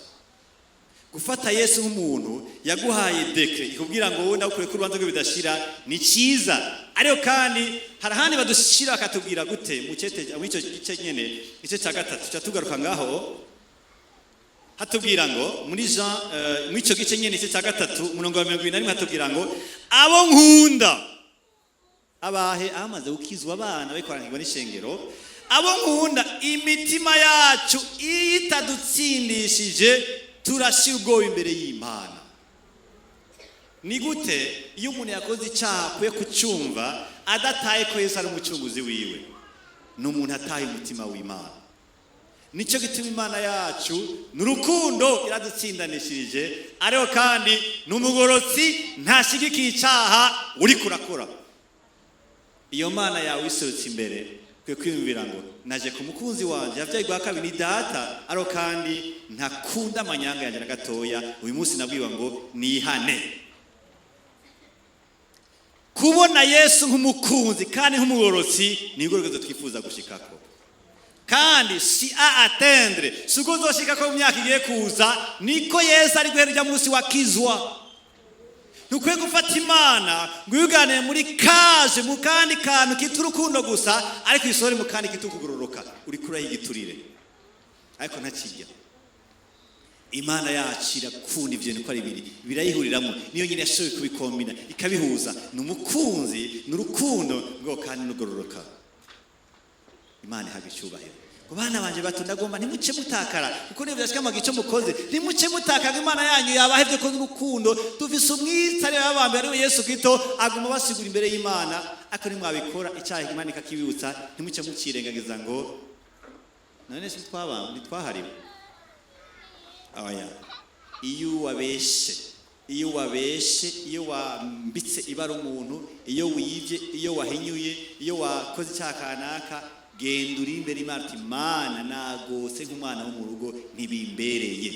Gufata Yesu nk'umuntu yaguhaye décret ikubwira ngo wowe ndagukure ko urubanza rwe bidashira ni cyiza, ariko kandi hari ahandi badushyira bakatubwira gute? Mu cete, muri icyo gice nyene, igice cya gatatu, tuca tugaruka ngaho, hatubwira ngo muri Jean, muri icyo gice nyene, igice cya gatatu, umurongo wa 21, hatubwira ngo: "Abo nkunda." Abahe? Abamaze gukizwa, abana bariko n'ishengero. "Abo nkunda, imitima yacu iyo itadutsindishije, turashyira ubwoba imbere y'Imana." Ni gute iyo umuntu yakoze icyaha akwiye kucyumva adataye ko Yesu ari umucunguzi wiwe? Ni umuntu ataye umutima w'Imana. Nicyo gituma Imana yacu ni urukundo, iradutsindanishirije, ariko kandi ni umugorotsi, ntashyigikiye icyaha uri kurakora. Iyo Mana yawe iserutse imbere, ukwiye kwiyumvira ngo naje ku mukunzi wanjye yabyaye bwa kabiri, ni data, ariko kandi ntakunda amanyanga yanjye na gatoya. Uyu munsi nabwiwe ngo nihane. Kubona Yesu nk'umukunzi kandi nk'umugororotsi ni rwo rwego twifuza gushikako, kandi si à atteindre, si uko uzoshika ko mu myaka igiye kuza. Niko Yesu ari guhera ujya munsi wakizwa. Ntukwiye gufata Imana ngo uyuganire muri kaje mu kandi kantu kitwa urukundo gusa, ariko isohore mu kandi kitwa ukugororoka. Uri kuraho igiturire ariko ntakijya. Imana yacu irakunda ibyo bintu uko ari bibiri, birayihuriramo. Niyo nyine yashoboye kubikombina, ikabihuza. Ni umukunzi, ni urukundo ngo kandi n'ugororoka. Imana ihabwa icyubahiro. Ngo: "Bana banje bato, ndagomba ntimuce mutakara, kuko niyo byashika icyo mukoze, ntimuce mutakara. Imana yanyu yabahevye ko n'urukundo, dufise umwitsa ariwe yabambiwe, ariwe Yesu Kristo, aguma basigura imbere y'Imana. Ariko nimwabikora icyaha, Imana ikakibibutsa, ntimuce mukirengagiza ngo none se twabambwe, ntitwahariwe." Oya, iyo wabeshe, iyo wabeshe, iyo wambitse ibara umuntu, iyo wibye, iyo wahinyuye, iyo wakoze icyaha kanaka, genda uri imbere Imana uti: "Mana, nagose nk'umwana wo mu rugo, ntibimbereye."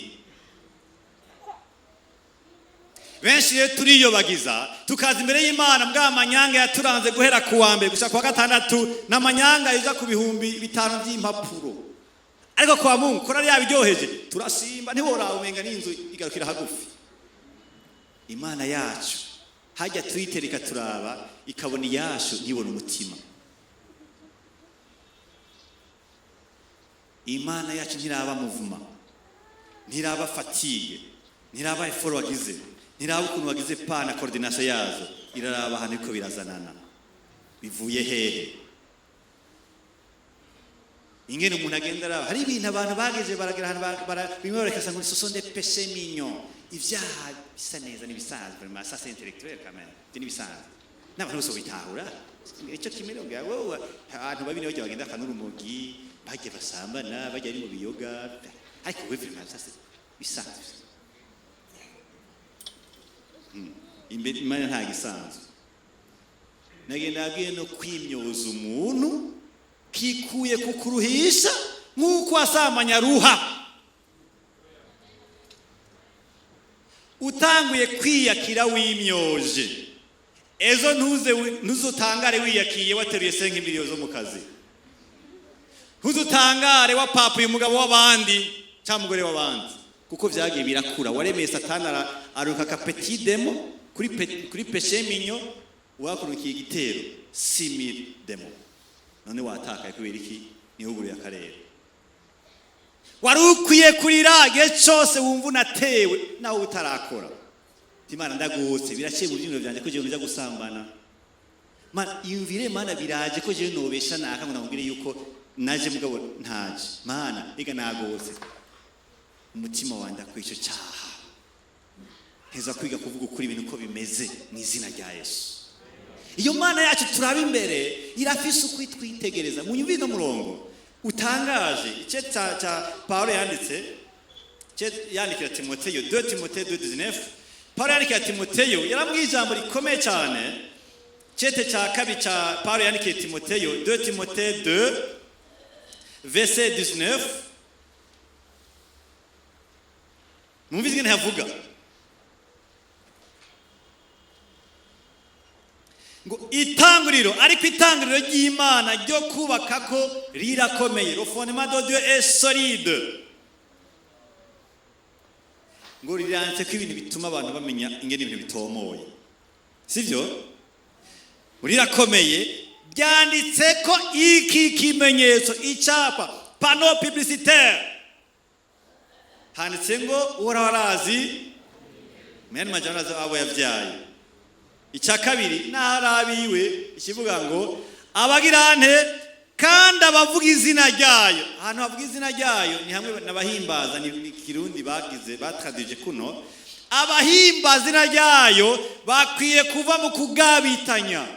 Benshi rero turiyobagiza, tukaza imbere y'Imana bwa manyanga yaturanze guhera ku wa mbere gushika ku wa gatandatu, n'amanyanga yuza ku 5000 by'impapuro. Ariko kwa Mungu korari yabiryoheje, turasimba, ntiworaba, umenga n'inzu igarukira hagufi. Imana yacu hajya tuyitereka, turaba ikabona iyashu, ntibona umutima. Imana yacu ntiraba muvuma, ntiraba fatigue, ntiraba effort wagize, ntiraba ukuntu wagize pa na coordination yazo. Iraraba ahantu iko birazanana, bivuye hehe, ingene umuntu agenda araba. Hari ibintu abantu bageje baragera ahantu bimwe barekasa ngo ce sont des péchés mignons, ivyaha bisa neza n'ibisanzwe. Vraiment, ça c'est intellectuel quand même, ibyo n'ibisanzwe n'abantu bose bitahura. Icyo kimwe rero, wowe abantu babi nibo bagenda akanura urumogi, bajya basambana, bajya ari mu biyoga, ariko we vraiment ça c'est bisanzwe. Imbere Imana nta gisanzwe. Nagenda abwiye no kwimyoza umuntu kikuye kukuruhisha nk'uko wasamanya ruha. Utanguye kwiyakira wimyoje, ejo ntuze ntuzutangare wiyakiye wateruye senka miliyo zo mu kazi. Ntuzutangare wapapuye umugabo w'abandi cyangwa umugore w'abandi, kuko vyagiye birakura. Waremeye Satani aruka ka petit démon kuri péché mignon, wakurukiye igitero 6000 démons. None watakaye kubera iki? Nihuguruye akarere. Wari ukwiye kurira igihe cyose wumva unatewe nawe utarakora. Imana, ndagutse, biraciye mu byumviro byanjye ko jewe nja gusambana. Mana, iyumvire, Mana, biraje ko jewe nobesha naka ngo namubwire yuko naje mugabo ntaje. Mana, ega nagose umutima wanje kwico cyaha. Heza kwiga kuvuga ukuri, ibintu uko bimeze, mu izina rya Yesu. Iyo Mana yacu turaba imbere irafise uko itwitegereza. Munyumvire no murongo utangaje icyo cya Paulo yanditse, icyo yandikira Timoteyo, 2 Timoteyo 2:19. Paulo yandikira Timoteyo, yaramubwiye ijambo rikomeye cyane. Cete cya kabiri cya Paulo yandikiye Timoteyo, 2 Timoteyo 2 verset 19. Mwumvise ingene havuga ngo itanguriro, ariko itanguriro ry'Imana ryo kubaka ko rirakomeye, le fondement de Dieu est solide. Ngo riranditse ko ibintu bituma abantu bamenya ingene ibintu bitomoye, sivyo? Rirakomeye, byanditse ko iki kimenyetso, icapa, panneau publicitaire, handitse ngo Uhoraho arazi, muyandi majambo arazi abo yavyaye. Icya kabiri, n'ahari ikivuga ngo abagirante kandi abavuga izina ryayo. Ahantu havuga izina ryayo ni hamwe n'abahimbaza, ni Kirundi bagize batradije kuno. Abahimbaza izina ryayo bakwiye kuva mu kugabitanya.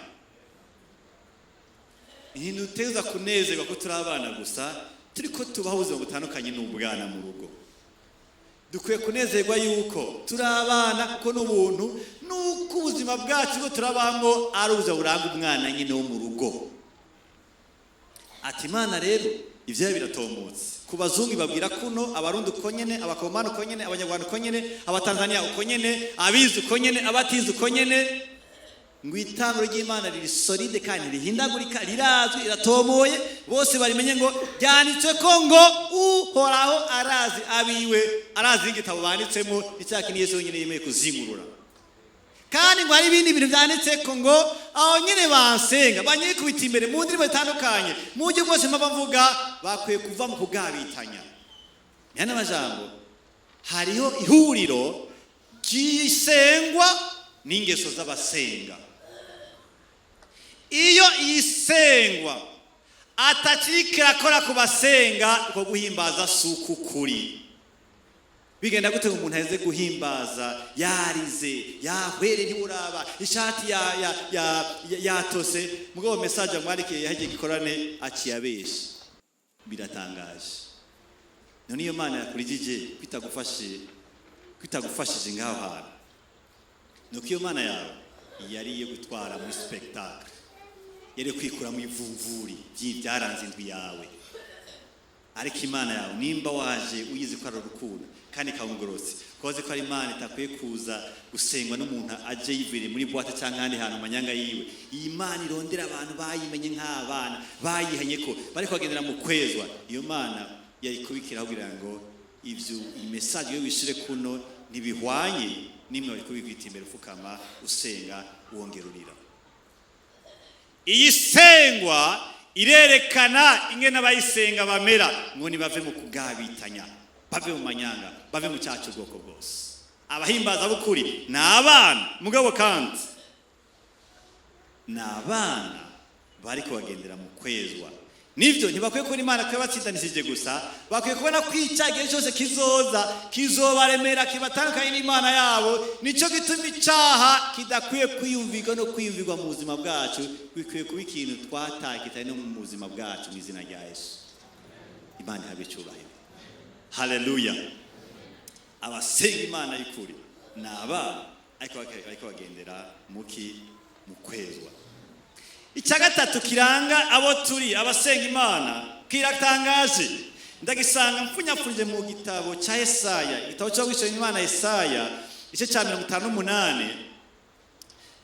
Ntiduteza kunezerwa ko turi abana gusa, turi ko tubaho ubuzima butandukanye n'ubwana mu rugo. Dukwiye kunezerwa yuko turi abana, kuko n'ubuntu nuko ubuzima bwacu bwo turabamo ari ubuzima buranga umwana nyine wo mu rugo. Ati Imana rero ivyayo biratomotse. Ku bazungu babwira kuno, Abarundi uko nyene, Abakomani uko nyene, Abanyarwanda uko nyene, Abatanzania uko nyene, abize uko nyene, abatize uko nyene, ngo itanguro ry'Imana riri solide kandi rihindagurika, rirazwi, riratomoye, bose barimenye. Ngo ryanditswe ko ngo Uhoraho arazi abiwe, arazi igitabo banditsemo icyaha ni Yesu wenyine yemeye kuzingurura. Kandi ngo hari ibindi bintu byanditse ko ngo aho nyine bansenga, banyikubita imbere mu ndirimbo zitandukanye, mu buryo bwose mpava mvuga, bakwiye kuva mu kugabitanya. Nyana majambo, hariho ihuriro ry'isengwa n'ingeso z'abasenga. Iyo isengwa atakiriko irakora ku basenga, uko guhimbaza si ukukuri. Bigenda gute ngo umuntu aheze guhimbaza yarize, yahwere, ntiburaba ishati yatose, mugabo message amwandikiye yahejeje gikorane aciye abesha? Biratangaje. None iyo Mana yakurijije kwitagufashije ngaho hantu, nuko iyo Mana yawe yari iyo gutwara muri spectacle, yari kwikura mu ivumvuri byaranze indwi yawe. Ariko Imana yawe, nimba waje uyizi ko ari urukundo kandi ikabungorotse, Ko bazi ko ari Imana itakwiye kuza gusengwa n'umuntu aje yiviriye muri boîte cyangwa ahandi hantu amanyanga yiwe. Iyi Mana irondera abantu bayimenye nk'abana, bayihanye ko bariko bagendera mu kwezwa. Iyo Mana yari kubikiraho kugira ngo ivyo iyi message yo wishire kuno ntibihwanye nimwe wari kubibwita imbere, ufukama usenga wongera urira. Iyi sengwa irerekana ingene abayisenga bamera, ngo nibave mu kugabitanya, bave mu manyanga, bave mu cyaha cy'ubwoko bwose. Abahimbaza bukuri ni abana, mugabo kandi ni abana bariko bagendera mu kwezwa. Nivyo, ntibakwiye kubona Imana ko yabatsindanishije gusa, bakwiye kubona ko icyaha igihe cyose kizoza kizobaremera, kibatandukanye n'Imana yabo. Nicyo gituma icyaha kidakwiye kwiyumvirwa no kwiyumvirwa mu buzima bwacu. Bikwiye kuba ikintu twataye, kitari no mu buzima bwacu, mu izina rya Yesu. Imana ihabwe icyubahiro. Haleluya! Abasenga Imana y'ukuri ni abana, ariko bariko bagendera muki? Mu kwezwa. Icya gatatu kiranga abo turi abasenga Imana kiratangaje. Ndagisanga mpfunyapfunye mu gitabo cya Yesaya, igitabo cyo gusenga Imana, Yesaya igice cya 58.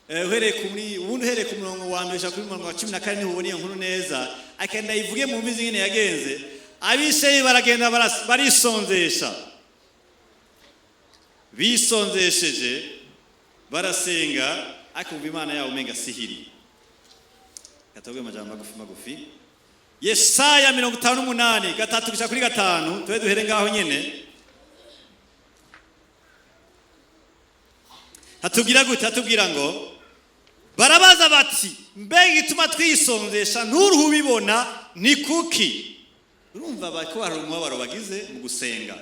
Uhereye kuri, ubundi uhereye ku murongo wa mbere ushaka kuri murongo wa 14, niho ubona iyo nkuru neza. Akenda ivuge mu mbizi ingene yagenze. Abisheyi baragenda barisonzesha. Bisonzesheje barasenga, ariko umva Imana yabo umenga sihiri. Katobwe amajambo magufi magufi. Yesaya 58, 3 gushika kuri 5, tube duhere ngaho nyene. Hatubwira gute? Hatubwira ngo barabaza bati: "Mbega igituma twisonzesha nturuhe ubibona ni kuki?" Urumva bariko barara umubabaro bagize mu gusenga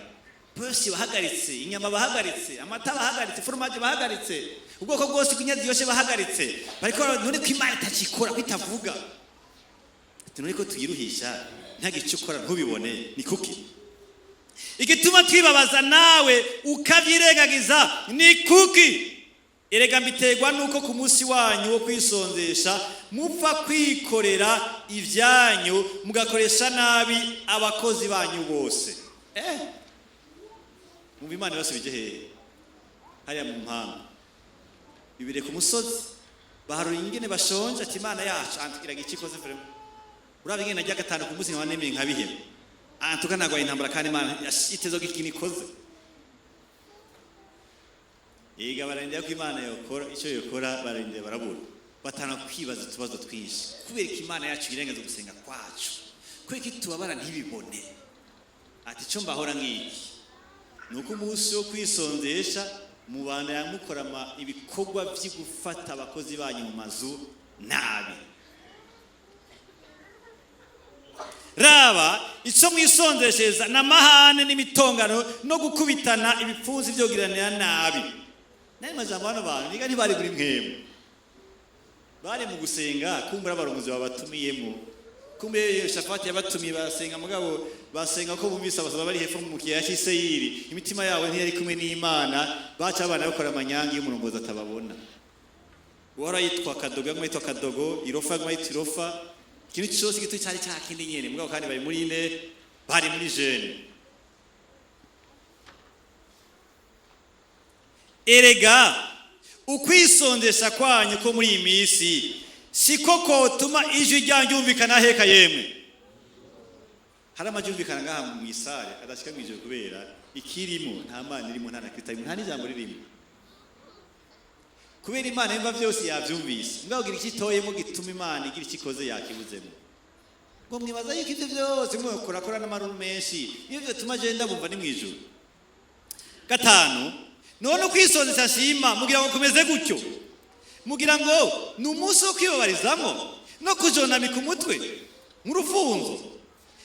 bose. Bahagaritse inyama, bahagaritse amata, bahagaritse foromaje, bahagaritse ubwoko bwose bw'inyama ziryoshe, bahagaritse. Bariko none ko Imana itakikora, ko itavuga? Ati: "None ko tuyiruhisha ntagire icyo ukora ntubibone, ni kuki? Igituma twibabaza nawe ukavyirengagiza ni kuki? Erega mbiterwa nuko ku munsi wanyu wo kwisonzesha mupfa kwikorera ibyanyu, mugakoresha nabi abakozi banyu bose." Mwumva Imana yose hehe? Hariya mu mpanga bibire ku musozi, baharura ingene bashonje. Ati: "Imana yacu antugiraga iki ikoze? Vraiment, uraba ingene najya gatanu ku munsi nkaba nemeye nkabiheba. Antuka nagwaye intambara, kandi Imana yashitezo ikintu ikoze." Yiga bararindira ko Imana yokora icyo yokora, bararindira barabura, batanga kwibaza utubazo twinshi: kubera ko Imana yacu irengaza gusenga kwacu, kubera ko tubabara ntibibone? Ati: "Icyo mbahora ngiki ni uko umunsi wo kwisonzesha mubanda yamukora ibikorwa byo gufata abakozi banyu mu mazu nabi. Raba icyo mwisonzeshereza n'amahane n'imitongano no gukubitana ibipfunsi byogiranira nabi." N'ayo majambo, bano bantu niga ntibari buri mwemu, bari mu gusenga. Kumbura abarongozi babatumiyemo, kumbe Yehoshafati yabatumiye, barasenga. Mugabo basenga ko bumvise abasaza bari hepfo mu kiyaya cy'i Seyiri, imitima yabo ntiyari kumwe n'Imana. Baca abana bakora amanyanga iyo umurongozi atababona. Uwahora yitwa Kadogo yaguma yitwa Kadogo, Irofa yaguma yitwa Irofa, ikintu cyose gito cyari cya kindi nyene. Mugabo kandi bari muri ine, bari muri jeûne. "Erega ukwisondesha kwanyu ko muri iyi minsi siko kotuma ijwi ryanyu ryumvikana heka yemwe." Hari amajwi yumvikana ngaha mu isare adashika mu ijoro, kubera ikirimo nta Mana irimo, nta na Kristo arimo, nta n'ijambo ririmo. Kubera Imana yumva byose, yabyumvise, mugabo gira icyo itoyemo gituma Imana igira icyo ikoze yakibuzemo. Ngo mwibaza yuko ibyo byose mwakorakora n'amaruru menshi iyo byotuma agenda bumva ni mu ijoro. 5: "None ukwisonzesha nshima mugira ngo kumeze gutyo? Mugira ngo ni umunsi wo kwibabarizamo no kujonamika umutwe nk'urufunzo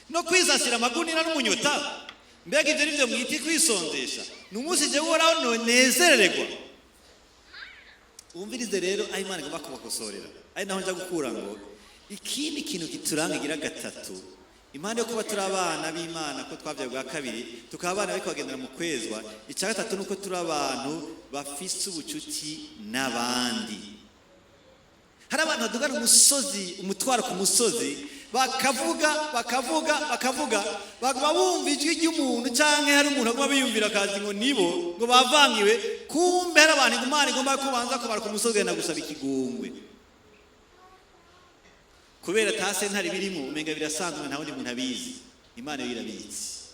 no kwisasira amagunira n'umunyota? Mbega ibyo nibyo mwita kwisonzesha? Ni umunsi jyewe Uhoraho nezerererwa?" Wumvirize rero aho Imana igomba kubakosorera, ari naho nja gukura ngo ikindi kintu kituranga igira gatatu: impande yo kuba turi abana b'Imana, ko twabyaye bwa kabiri, tukaba abana bariko bagendera mu kwezwa, icya gatatu ni uko turi abantu bafise ubucuti n'abandi. Hari abantu badugana umusozi, umutwaro ku musozi. Bakavuga, bakavuga, bakavuga, baguma bumva ijwi ry'umuntu, canke hari umuntu aguma biyumvira akazi ngo nibo ngo bavangiwe. Kumbe hari abantu Imana igomba kubanza kubara ku musozi, genda gusaba ikigongwe, kubera ata sentare birimo, umenga birasanzwe, nta wundi muntu abizi. Imana yo irabizi.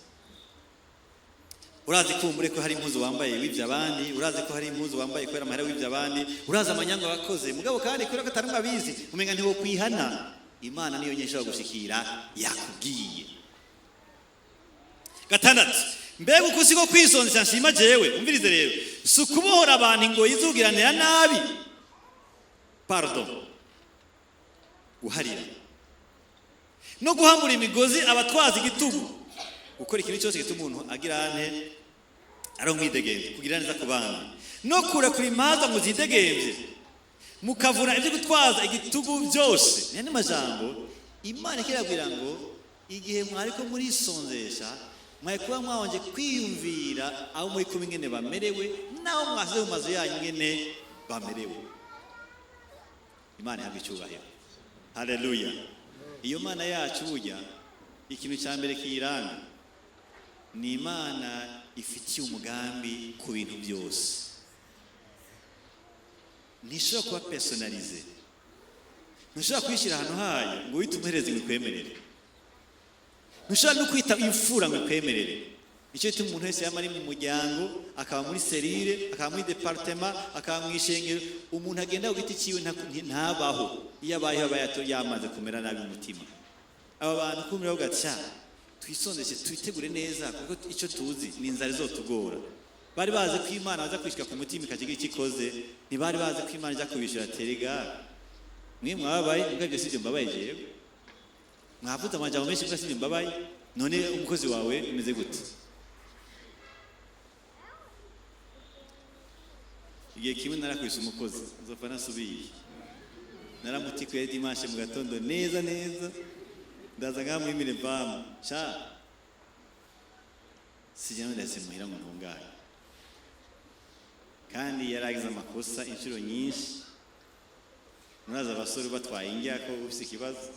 Urazi kumbure ko hari impuzu wambaye wivye abandi, urazi ko hari impuzu wambaye kubera amahera wivye abandi, urazi amanyanga wakoze, mugabo kandi kubera ko atari abizi, umenga ntiwo kwihana. Imana niyo nyine ishobora gushikira yakubwiye. Gatandatu, mbega uku siko kwisonzesha nshima jewe? Umvirize rero, si ukubohora abantu ingoyi zugiranira nabi, pardon, guharira no guhambura imigozi abatwaza igitugu, gukora ikintu cyose gituma umuntu agira ante, ari umwidegemvye, kugira neza ku bandi, no kurekura imanza ngo zidegemvye, mukavuna ibyo gutwaza igitugu byose. Ni majambo Imana ikirabwira ngo igihe mwariko murisonzesha, mwari kuba mwabanje kwiyumvira abo muri kumwe ingene bamerewe, n'abo mwasize mu mazu yanyu ingene bamerewe. Imana ihabwa icyubahiro, haleluya. Iyo Mana yacu, burya ikintu cya mbere kiyiranga ni Imana ifitiye umugambi ku bintu byose. Ntishobora kuba personnalisée, ntushobora kwishyira ahantu hayo ngo wite umuherezi ngo ikwemerere, ntushobora no kwita imfura ngo ikwemerere. Nicyo gituma umuntu wese yaba ari mu muryango, akaba muri cellule, akaba muri département, akaba mu ishengero, umuntu agenda ku giti cyiwe ntabaho. Iyo abayeho aba yamaze kumera nabi mu mutima. Aba bantu kumira bavuga ati: "Sha, twisondeshe, twitegure neza, kuko icyo tuzi ni inzara izotugora." Bari bazi ko Imana baza kwishika ku mutima ikagira icyo ikoze, ntibari bazi ko Imana ijya kubishyura. Terega mwe mwababaye, mbwa ibyo sibyo mbabaye jewe. Mwavuze amajambo menshi, mbwa sibyo mbabaye. None umukozi wawe umeze gute? Igihe kimwe narakubise umukozi, nzopfa nasubiye. Naramutikuye dimanche mu gatondo neza neza, ndaza ngaha muri minevamu, sha sijya ndase muhira ngo ntungane, kandi yaragize amakosa inshuro nyinshi. Murazi abasore batwaye indya ko ufise ikibazo.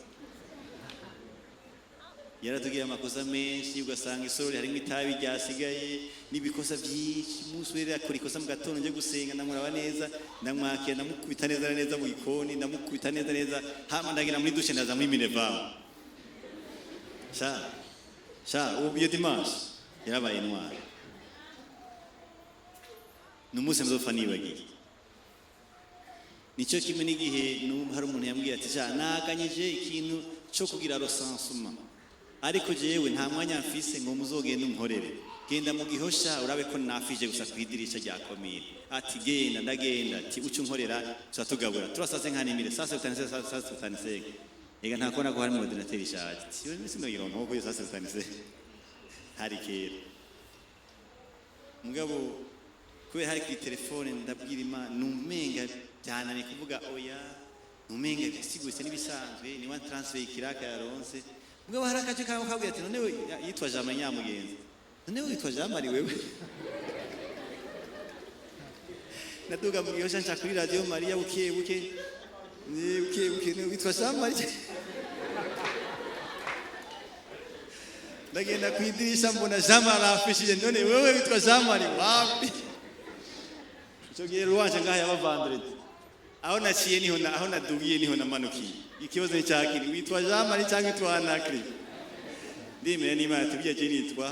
Yaratubwiye amakosa menshi, ugasanga isorori harimo itabi ryasigaye n'ibikosa byinshi. Umunsi wera akora ikosa mu gatondo, njye gusenga, ndamuraba neza, ndamwakira, ndamukubita neza neza mu gikoni, ndamukubita neza neza, hama ndagira muri douche, ndaza muri minevamu. Sha sha, ubu iyo dimanche yarabaye intwari, ni umunsi nzopfa nibagiye. Nicyo kimwe n'igihe n'ubu hari umuntu yambwiye ati: "Sha, naganyije ikintu cyo kugira recensement, ariko jewe nta mwanya mfise ngo muzogende unkorere. Genda mu Gihosha urabe ko nafije gusa ku idirisha rya komine." Ati: "Genda." Ndagenda. Ati: "Uca unkorera turatugabura turasase nka nimire sasa utani sasa utani senga." Ega nta kubona ko harimo ordinateur ishaje. Ati: "Yo misi no nko sasa utani senga." Hari kera, mugabo kubera hari kuri telefone, ndabwira Imana, numenga byananiye kuvuga oya, numenga bisigutse n'ibisanzwe, ni one transfer ikiraka yaronse. Mugabo hari akace kawe kabwira ati: "None we yitwa Jean Marie Nyamugenzi, none we witwa Jean Marie wewe?" Naduga mu Gihosha, nca kuri Radio Maria buke buke, ni buke buke, ni witwa Jean Marie. Ndagenda ku idirisha, mbona Jean Marie arafishije. "None wewe witwa Jean Marie wapi?" Icyo gihe ruwanje ngaha yaba vendredi, aho naciye niho na aho nadugiye niho namanukiye. Ikibazo ni cyakiri: witwa Jean Marie cyangwa witwa Anakri? Ndemera n'Imana tubye je nitwa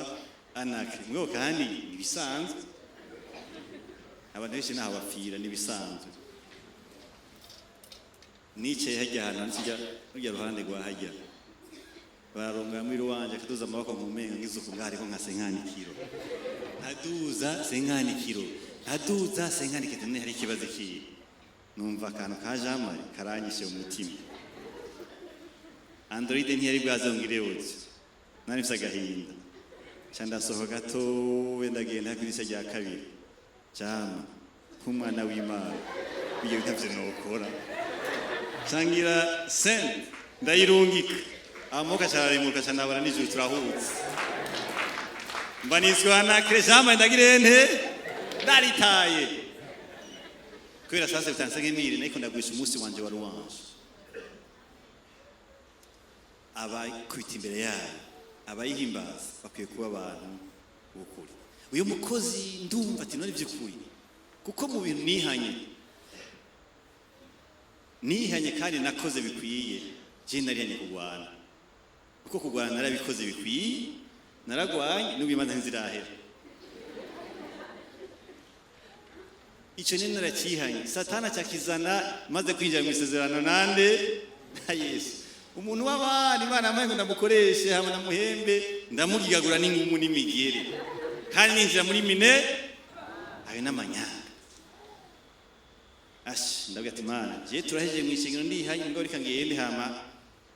Anakri, mugabo kandi nibisanzwe, abantu benshi naho bapfira, nibisanzwe. Nicaye hajya ahantu handitse rujya ruhande rwa hajya bararongora muri ruwanje, akaduza amaboko nkumenga ngizuku ngaho, ariko nka senkanikiro nkaduza senkanikiro, nkaduza senkanikiro. None hari ikibazo ikiye? Numva akantu ka Jean Marie karanyishe umutima. Android ntiyari bwazongirewoze, nari mfise agahinda. Nca ndasohoka gatowe, ndagenda ku idirishya rya kabiri. Jama nk'umwana w'Imana, ibyo bitavyo nokora, cangira send, ndayirungika, amaboko acararemuka, ca nabara nijoro turahutse, mba niswa na Jean Marie. Ndagirente ndaritaye kubera sasa bitanse nk'imire, nariko ndagurisha umunsi wanje wa louange. Abayikubita imbere yayo, abayihimbaza, bakwiye kuba abantu b'ukuri. Uyu mukozi ndumva ati: "None by'ukuri kuko mu bintu nihanye, nihanye kandi nakoze bikwiye, je narihanye kurwana, kuko kurwana narabikoze bikwiye, naragwanye, n'ubu imanza ntizirahera. Icyo nyine narakihanye." Satana cyakizana maze kwinjira mu isezerano nande? Na Yesu. Umuntu w'abana Imana yampaye ngo ndamukoreshe hamwe namuhembe, ndamugigagura n'ingumu n'imigere, kandi ninjira muri mine ayo n'amanyanga. Ashi ndabwira ati: "Imana, je turahejeje mu ishengero, ndihanye, ngo reka ngende hama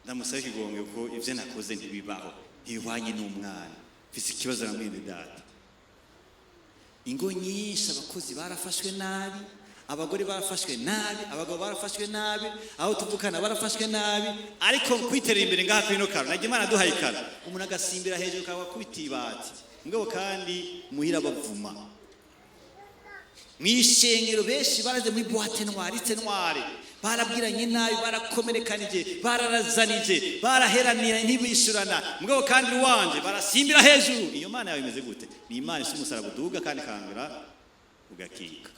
ndamusaba ikigongwe, kuko ivyo nakoze ntibibaho, ntibihwanye n'umwana. Mfise ikibazo na mwene data." Ingo nyinshi abakozi barafashwe nabi, abagore barafashwe nabi, abagabo barafashwe nabi, aho tuvukana barafashwe nabi. Ariko kwiterera imbere ngaha kuri ino karo, najya Imana duhaye ikaro, umuntu agasimbira hejuru kaba kubita ibati, mugabo kandi muhira bavuma. Mw'ishengero benshi baraze muri boîte noire, liste noire, barabwiranye nabi, barakomerekanije, bararazanije, baraheranira, ntibishurana, mugabo kandi ruwanje barasimbira hejuru. Iyo Mana yawe imeze gute? Ni Imana isa umusaraba uduga kandi ikangura ugakika.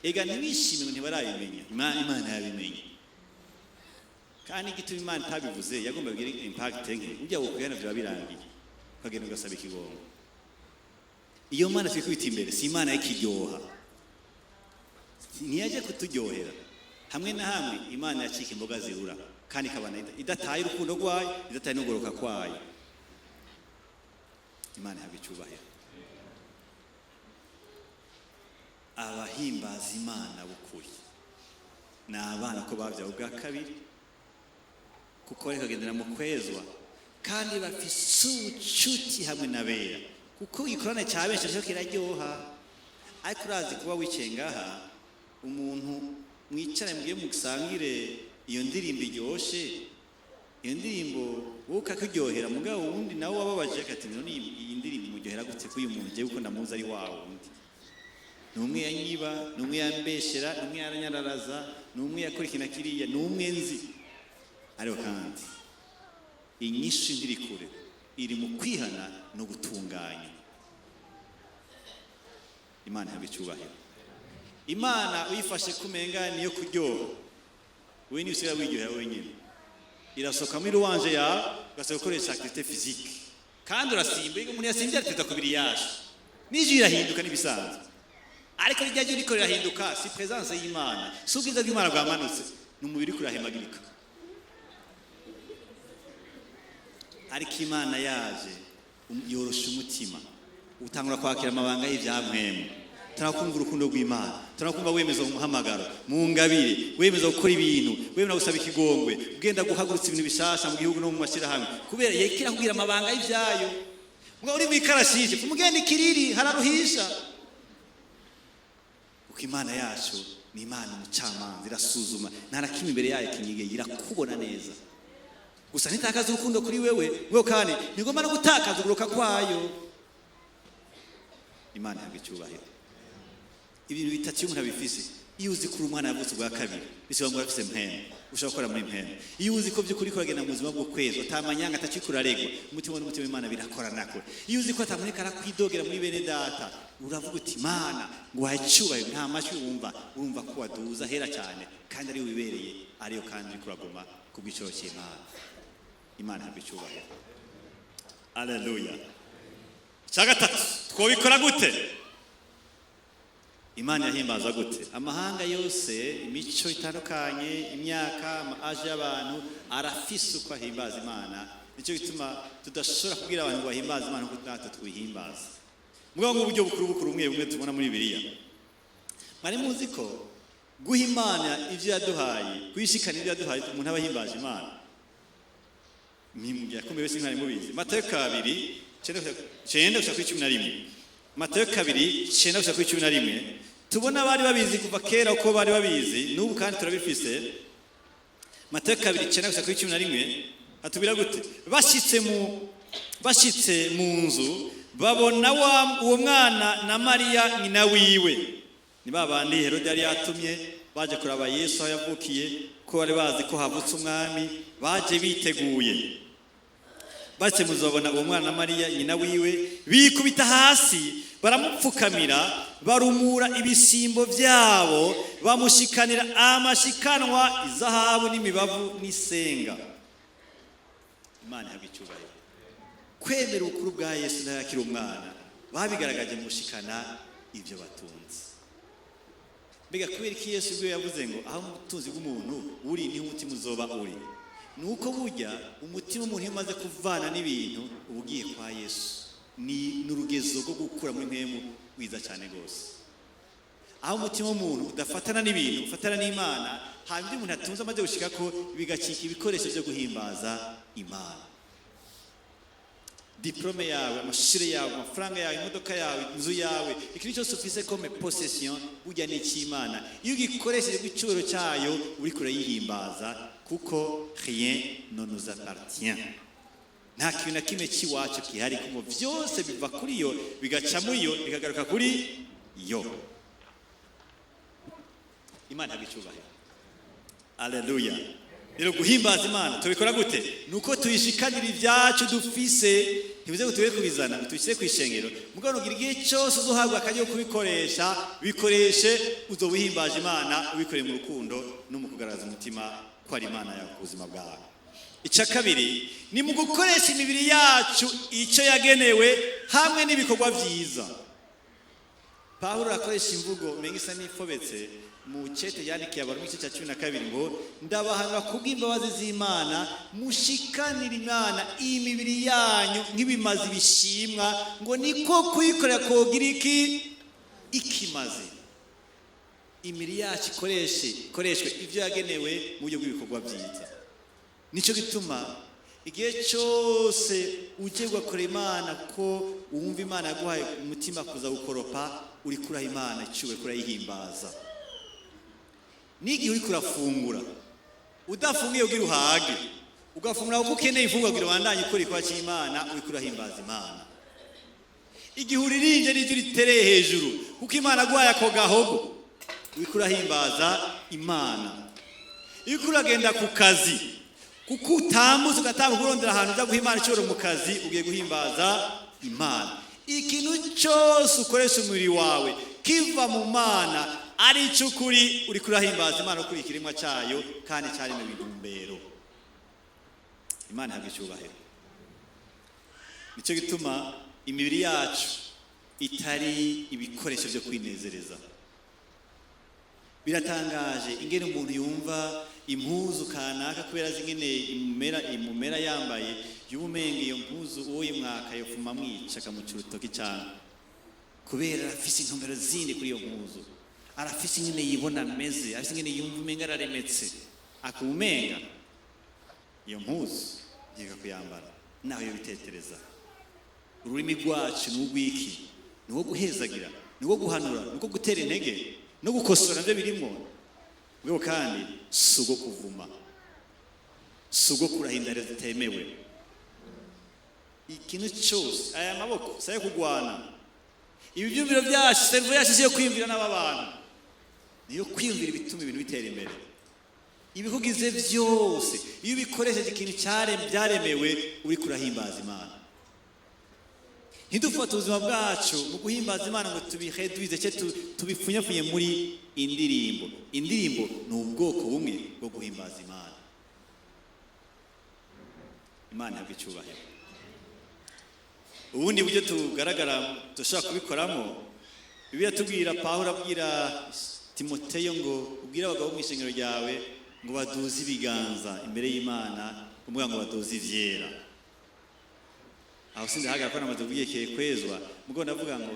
Ega ntibishime ngo ntibarabimenya. Imana yabimenye, kandi igituma Imana itabivuze, yagomba kugira impact nke. Ujya wokuyana byaba birangiye, ukagenda ugasaba ikigongo. Iyo Mana twikubita imbere si Imana y'ikiryoha, ntiyaje kuturyohera. Hamwe na hamwe Imana yacika imboga zirura, kandi ikabana idataye urukundo rwayo, idataye n'ugoroka kwayo. Imana ihabwa icyubahiro. Abahimbaza Imana b'ukuri ni abana ko babyawe ubwa kabiri, kuko bariko bagendera mu kwezwa, kandi bafise ubucuti hamwe n'abera, kuko igikorane cya benshi cyo kiraryoha. Ariko urazi kuba wicaye ngaha, umuntu mwicarane, mugiye musangire iyo ndirimbo iryoshe, iyo ndirimbo wowe ukakuryohera, mugabo wundi nawe wababaje ati: "None iyi ndirimbo imuryohera gute, ko uyu muntu jewe uko ndamuzi ari wa wundi? Ni umwe yanyiba, ni umwe yambeshera, ni umwe yaranyararaza, ni umwe yakora iki na kiriya, ni umwe nzi." Ariko kandi inyishu ndiri kure, iri mu kwihana no gutunganya. Imana ihabwa icyubahiro. Imana uyifashe kumenga niyo kuryoha, wewe niyo usigaye wiryohera wenyine, irasohoka muri ruwanje yawe, ugasaba gukoresha activité physique, kandi urasimba. Iyo umuntu yasimvye arateza kubiri yaje, n'ijwi irahinduka n'ibisanzwe. Ariko rijya jwi riko rirahinduka si présence y'Imana, si ubwiza bw'Imana bwamanutse, ni umubiri uriko urahemagirika. Ariko Imana yaje yorosha umutima, utangura kwakira amabanga y'ivyamwemu, turakumva urukundo rw'Imana, turakumva wemeza umuhamagaro mu ngabire, wemeza gukora ibintu, wemeza gusaba ikigongwe, ugenda guhagurutsa ibintu bishasha mu gihugu no mu mashyirahamwe, kubera yekera kugira amabanga y'ivyayo. Mugabo uri mw'ikarashishi, umugenda ikiriri hararuhisha, kuko Imana yacu ni Imana umucamanza, irasuzuma, nta na kimwe imbere yayo kinyegeye, irakubona neza. Gusa ntitakaza urukundo kuri wewe, wewe kandi ntigomba no gutakaza uguruka kwayo. Imana ihabwa icyubahiro. Ibintu bitatu iyo umuntu abifise: iyo uzi ko uri umwana yavutse ubwa kabiri, bisaba ngo urafise mpemu, ushobora gukora muri mpemu. Iyo uzi ko by'ukuri ko uragenda mu buzima bwo kwezwa, atamanyanga, atacika, uraregwa, umutima n'umutima w'Imana birakoranako. Iyo uzi ko atamuntu arakwidogera muri bene data, uravuga uti: "Mana, nguhaye icyubahiro." Nta majwi wumva, urumva ko waduza hera cyane, kandi ariyo wibereye, ariyo kandi uriko uraguma kubw'icoro cy'Imana. Imana ihabwa icyubahiro. Aleluya. Icya gatatu, twobikora gute? Imana yahimbaza gute? Amahanga yose, imico itandukanye, imyaka, ama âge y'abantu arafise uko ahimbaza Imana. Nicyo gituma tudashobora kubwira abantu ngo bahimbaze Imana kuko natwe twihimbaza. Mugabo nk'uburyo bukuru bukuru bumwe bumwe tubona muri Bibiliya, mwari muzi ko guha Imana ibyo yaduhaye, kuyishikana ibyo yaduhaye, umuntu aba ahimbaje Imana? Nimubwira ko wese mwari mubizi. Matayo 2:9-11, Matayo 2:9-11, tubona abari babizi kuva kera, uko bari babizi n'ubu kandi turabifise. Matayo 2:9-11 hatubwira gute? Bashitse mu nzu, babona uwo mwana na Mariya nyina wiwe. Ni ba bandi Herode yari yatumye. Baje kuraba Yesu aho yavukiye, ko bari bazi ko havutse umwami. Baje biteguye, batse muzobona uwo mwana, Mariya nyina wiwe, bikubita hasi baramupfukamira, barumura ibisimbo byabo, bamushikanira amashikanwa, izahabu n'imibavu n'isenga. Imana ihabwa icyubahiro. Kwemera ubukuru bwa Yesu n'ayakiri umwana babigaragaje mu gushikana ibyo batunze. Mbega kubera iki Yesu ubwo yavuze ngo aho umutunzi bw'umuntu uri niho umutima uzoba uri? Ni uko burya umutima w'umuntu iyo umaze kuvana n'ibintu uba ugiye kwa Yesu. Ni n'urugezo rwo gukura muri mpemu wiza cyane rwose. Aho umutima w'umuntu udafatana n'ibintu, ufatana n'Imana, hanyuma ibyo umuntu atunze amaze gushika ko bigacika ibikoresho byo guhimbaza Imana. Diplôme yawe, amashuri yawe, amafaranga yawe, imodoka yawe, inzu yawe, ikintu cyose ufise comme possession, burya ni icy'Imana. Iyo ugikoresheje icyubahiro cyayo, uriko urayihimbaza, kuko rien ne nous appartient, nta kintu na kimwe cy'iwacu gihari, kuko byose biva kuri yo, bigaca muri yo, bikagaruka kuri yo. Imana ihabwa icyubahiro. Aleluya. Rero guhimbaza Imana tubikora gute? Ni uko tuyishikanira ibyacu dufise. Ntibize ngo tube kubizana ngo tubishyire ku ishengero, mugabo nugira igihe cyose uzohabwa akajya ko kubikoresha, bikoreshe. Uzoba uhimbaje Imana ubikoreye mu rukundo no mu kugaragaza umutima ko ari Imana yawe ku buzima bwawe. Icya kabiri ni mu gukoresha imibiri yacu icyo yagenewe hamwe n'ibikorwa byiza. Pawulo akoresha imvugo umenga isa n'ifobetse mu cete yandikiye Abaroma, igice cya 12, ngo ndabahanura kubw'imbabazi z'Imana, mushikanire Imana iyi mibiri yanyu nk'ibimazi bishimwa, ngo niko kuyikorera kogira iki ikimaze. Imibiri yacu ikoreshwe ibyo yagenewe mu buryo bw'ibikorwa byiza. Nicyo gituma igihe cyose ugiye ugakora Imana ko wumva Imana yaguhaye umutima kuza gukoropa, uri kuraha Imana icyubahiro, kurayihimbaza. N'igihe uri kurafungura, udafungiye ugira uhage, ugafungura kuko ukeneye imfungurwa kugira ubandanye ukora igikorwa cy'Imana, uri kurahimbaza Imana. Igihe uririmbye n'ijwi ritereye hejuru kuko Imana aguhaye ako gahogo, uri kurahimbaza Imana. Iyo uriko uragenda ku kazi, kuko utambutse ugatambuka urondera ahantu uza guha Imana icyubahiro mu kazi, ugiye guhimbaza Imana. Ikintu cyose ukoresha umubiri wawe kiva mu Mana ari icy'ukuri, uri kurahimbaza Imana kuri ikiremwa cyayo kandi cyaremewe intumbero. Imana ihabwa icyubahiro. Nicyo gituma imibiri yacu itari ibikoresho byo kwinezereza. Biratangaje ingene umuntu yumva impuzu kanaka, kubera azi ingene imumera yambaye, y'ubumenga iyo mpuzu uwo yimwaka yofuma amwica, akamuca urutoki cyane, kubera arafise intumbero zindi kuri iyo mpuzu. Arafise ingene yibona ameze, arafise ingene yumva umenga araremetse, akumenga iyo mpuzu ngiye kuyambara naho yo bitetereza. Ururimi rwacu ni urw'iki? Ni urwo guhezagira, ni urwo guhanura, ni urwo gutera intege no gukosora, nabyo birimo rwego. Kandi si urwo kuvuma, si urwo kurahinda zitemewe. Ikintu cyose, aya maboko si ayo kurwana. Ibi byumviro byacu, cerveau yacu si iyo kwiyumvira n'aba bantu, niyo kwiyumvira ibituma ibintu bitera imbere. Ibikugize byose, iyo ubikoresheje ikintu byaremewe, uri kurahimbaza Imana. Ntidufate ubuzima bwacu mu guhimbaza Imana ngo tubireduize cye tubipfunyafunye muri indirimbo. Indirimbo ni ubwoko bumwe bwo guhimbaza Imana. Imana ihabwa icyubahiro. Ubundi buryo tugaragara dushobora kubikoramo, Bibiliya tubwira, Pawulo abwira Timoteyo ngo ubwire abagabo mu ishengero ryawe ngo baduze ibiganza imbere y'Imana, kumubwira ngo baduze ivyera. Aho sindahagarara ko namaze kubwiyekeye kwezwa. Mugo ndavuga ngo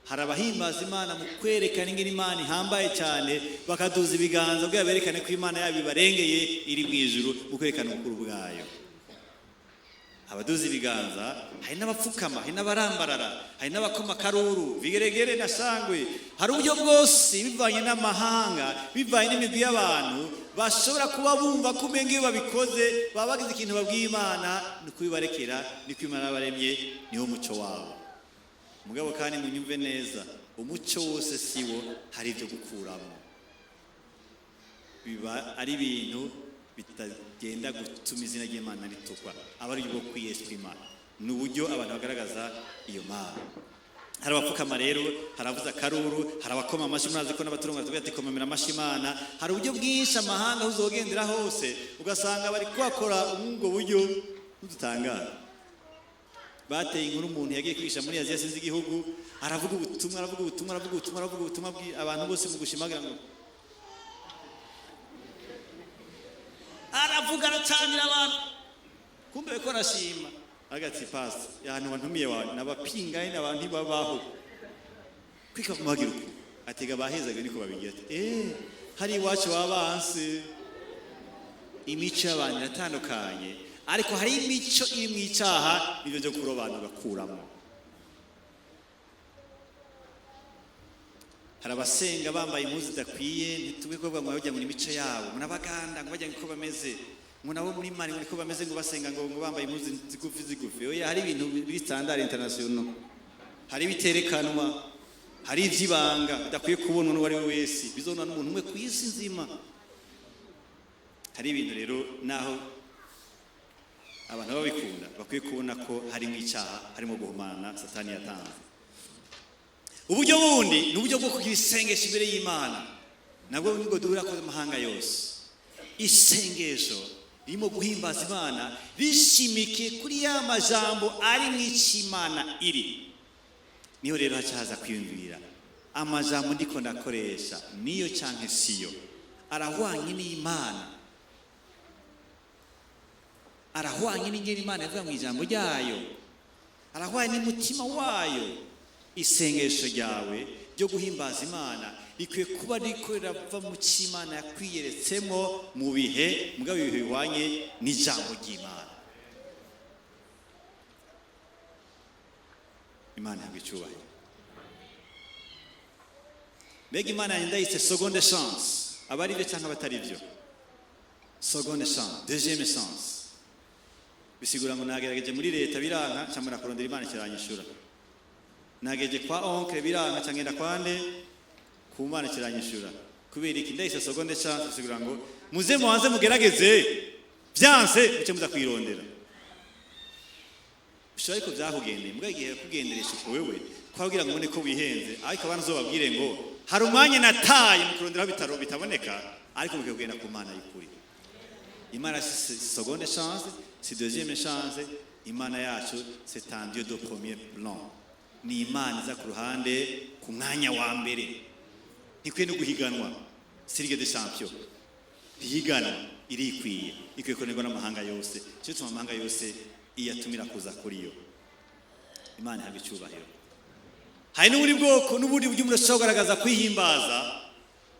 hari abahimbaza Imana mu kwerekana ingene Imana ihambaye cyane, bakaduza ibiganza kugira berekane ko Imana yabo ibarengeye, iri mu ijuru, mu kwerekana ubukuru bwayo. Abaduza ibiganza, hari n'abapfukama, hari n'abarambarara, hari n'abakoma akaruru, vigeregere na shangwe. Hari uburyo bwose, bivanye n'amahanga, bivanye n'imigwi y'abantu, bashobora kuba bumva ko umenga iyo babikoze baba bagize ikintu babwiye Imana. Ni ukubibarekera, niko Imana yabaremye, niwo muco wabo. Mugabo kandi munyumve neza, umuco wose si wo, hari ibyo gukuramo. Biba ari ibintu bitagenda gutuma izina ry'Imana ritukwa, aba ari ubwo kwiyesprima, ni uburyo abantu bagaragaza iyo Mana. Hari abapfukama rero, hari abavuza akaruru, hari abakoma amashyi. Murazi ko n'abaturunga tuvuga ati "Komera amashyi Imana." Hari uburyo bwinshi, amahanga aho uzogendera hose ugasanga bari kuhakora ubwo buryo. Ntudutangara, bateye inkuru umuntu yagiye kwigisha muri Aziya, sinzi igihugu, aravuga ubutumwa, aravuga ubutumwa, aravuga ubutumwa, aravuga ubutumwa, abantu bose mu gushimagira ngo aravuga, aracanira abantu, kumbe ko arashima agati pasi ahantu wantumiye wawe nabapingaye n'abantu ntibabaho kwika kumuhagira uku atega bahezaga niko babigira, ati hari iwacu baba banse. Imico y'abantu iratandukanye, ariko hari imico iri mu icaha nibyo byo kurobanura bakuramo. Hari abasenga bambaye impuzu zidakwiye. Ntitube kuvuga ngo bajya mu mico yabo, ngo n'Abaganda ngo bajya ko bameze, ngo nabo muri Mali ngo niko bameze, ngo basenga ngo bambaye impuzu zigufi zigufi. Oya, hari ibintu biri standard international, hari ibiterekanwa, hari iby'ibanga bidakwiye kubonwa n'uwo ari we wese, bizonwa n'umuntu umwe ku isi nzima. Hari ibintu rero naho abantu babikunda bakwiye kubona ko harimo icyaha, harimo guhumana Satani yatanze. Uburyo bundi ni uburyo bwo kugira isengesho imbere y'Imana, nabwo nibwo duhura ko amahanga yose. Isengesho ririmo guhimbaza Imana rishimikiye kuri ya majambo ari mu icyo Imana iri. Niho rero haca haza kwiyumvira: amajambo ndiko ndakoresha niyo canke siyo? Arahwanye n'Imana? Arahwanye n'ingene Imana ivuga mu ijambo ryayo? Arahwanye n'umutima wayo? Isengesho ryawe ryo guhimbaza Imana rikwiye kuba riko rirava mu cy'Imana yakwiyeretsemo mu bihe, mugabo ibihe bihwanye n'ijambo ry'Imana. Imana ihabwa icyubahiro. Mbega Imana yanjye ndayise seconde chance, aba ari byo cyangwa abatari byo? Seconde chance, deuxième chance, bisigura ngo nagerageje muri leta biranka, cyangwa nakurondera Imana kiranyishura. Nageje kwa oncle biranka, cyangwa ngenda kwande ku Mana kiranyishura. Kubera iki ndayise seconde chance? Bisigura ngo muze mubanze mugerageze, byanse muce muza kwirondera. Bishobora ariko byakugendeye mbwa igihe yakugenderesha uko wewe kwabwira ngo ubone ko wihenze, ariko abantu uzobabwire ngo hari umwanya nataye mu kurondera bitaro bitaboneka, ariko mukagenda ku Mana y'ukuri. Imana si seconde chance, si deuxième chance. Imana yacu, c'est un Dieu de premier plan, ni Imana iza ku ruhande, ku mwanya wa mbere, ntikwiye no guhiganwa. Si Ligue des Champions, ntihiganwa, irikwiye, ikwiye kunerwa n'amahanga yose. Cyo gituma amahanga yose iyatumira kuza kuri yo. Imana ihabwa icyubahiro. Hari n'ubundi bwoko, n'ubundi buryo umuntu ashobora kugaragaza kwihimbaza,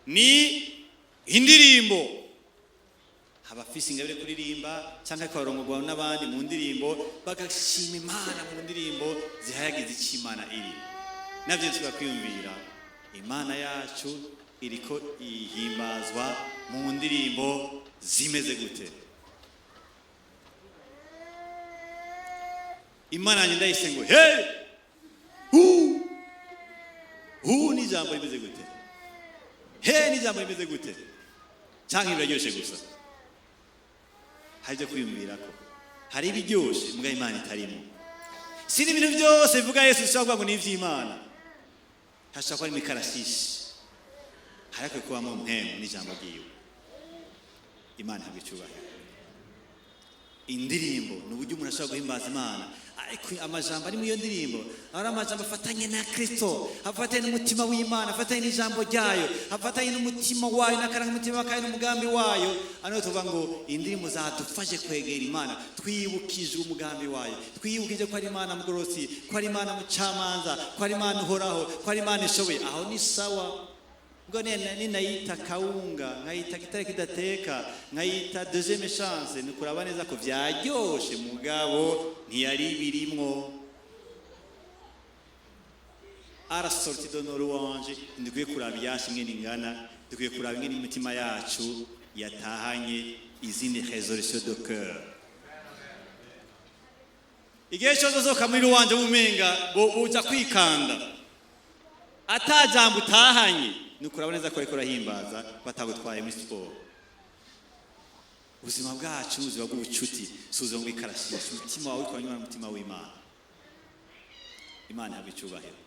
ni indirimbo. Abafise ingabire kuririmba cyangwa akarongorwa n'abandi mu ndirimbo, bagashima Imana mu ndirimbo zihayagiza icyo Imana iri. Nabyo tugakwiyumvira: Imana yacu iriko ihimbazwa mu ndirimbo zimeze gute? Imana yanjye ndayise ngo he hu hu, ni ijambo rimeze gute? He ni ijambo rimeze gute? Cyangwa biraryoshye gusa? Hari ibyo kwiyumvira ko hari ibiryoshe mbwa Imana itarimo. Si n'ibintu byose bivuga Yesu ushobora kuvuga ngo ni iby'Imana. Hashobora kuba harimo ikarashishi, hari akwiye kubamo mpemu n'ijambo ryiwe. Imana ihabwa icyubahiro. Indirimbo ni uburyo umuntu ashobora guhimbaza Imana, ariko amajambo ari muri iyo ndirimbo ari amajambo afatanye na Kristo, afatanye n'umutima w'Imana, afatanye n'ijambo ryayo, afatanye n'umutima wayo n'akarangamutima kayo n'umugambi wayo. Hano tuvuga ngo indirimbo zadufashe kwegera Imana, twibukije umugambi wayo, twibukije ko ari Imana mugorosi, ko ari Imana mucamanza, ko ari Imana uhoraho, ko ari Imana ishoboye. Aho ni sawa. Ubwo ninayita kawunga, nkayita gitare kidateka, nkayita deuxième chance, ni kuraba neza ko vyaryoshe, mugabo ntiyari birimwo. À la sortie de nos louanges, dukwiye kuraba iyacu ingene ingana, dukwiye kuraba ingene imitima yacu yatahanye izindi résolution de cœur. Igihe cyose uzoka muri louange bumenga buja kwikanda ata jambo utahanye, ni ukuraba neza ko ariko urahimbaza batagutwaye muri siporo. Ubuzima bwacu ni ubuzima bw'ubucuti, si ubuzima bw'ikarashishi. Umutima wawe uriko uranywana n'umutima w'Imana. Imana ihabwa icyubahiro.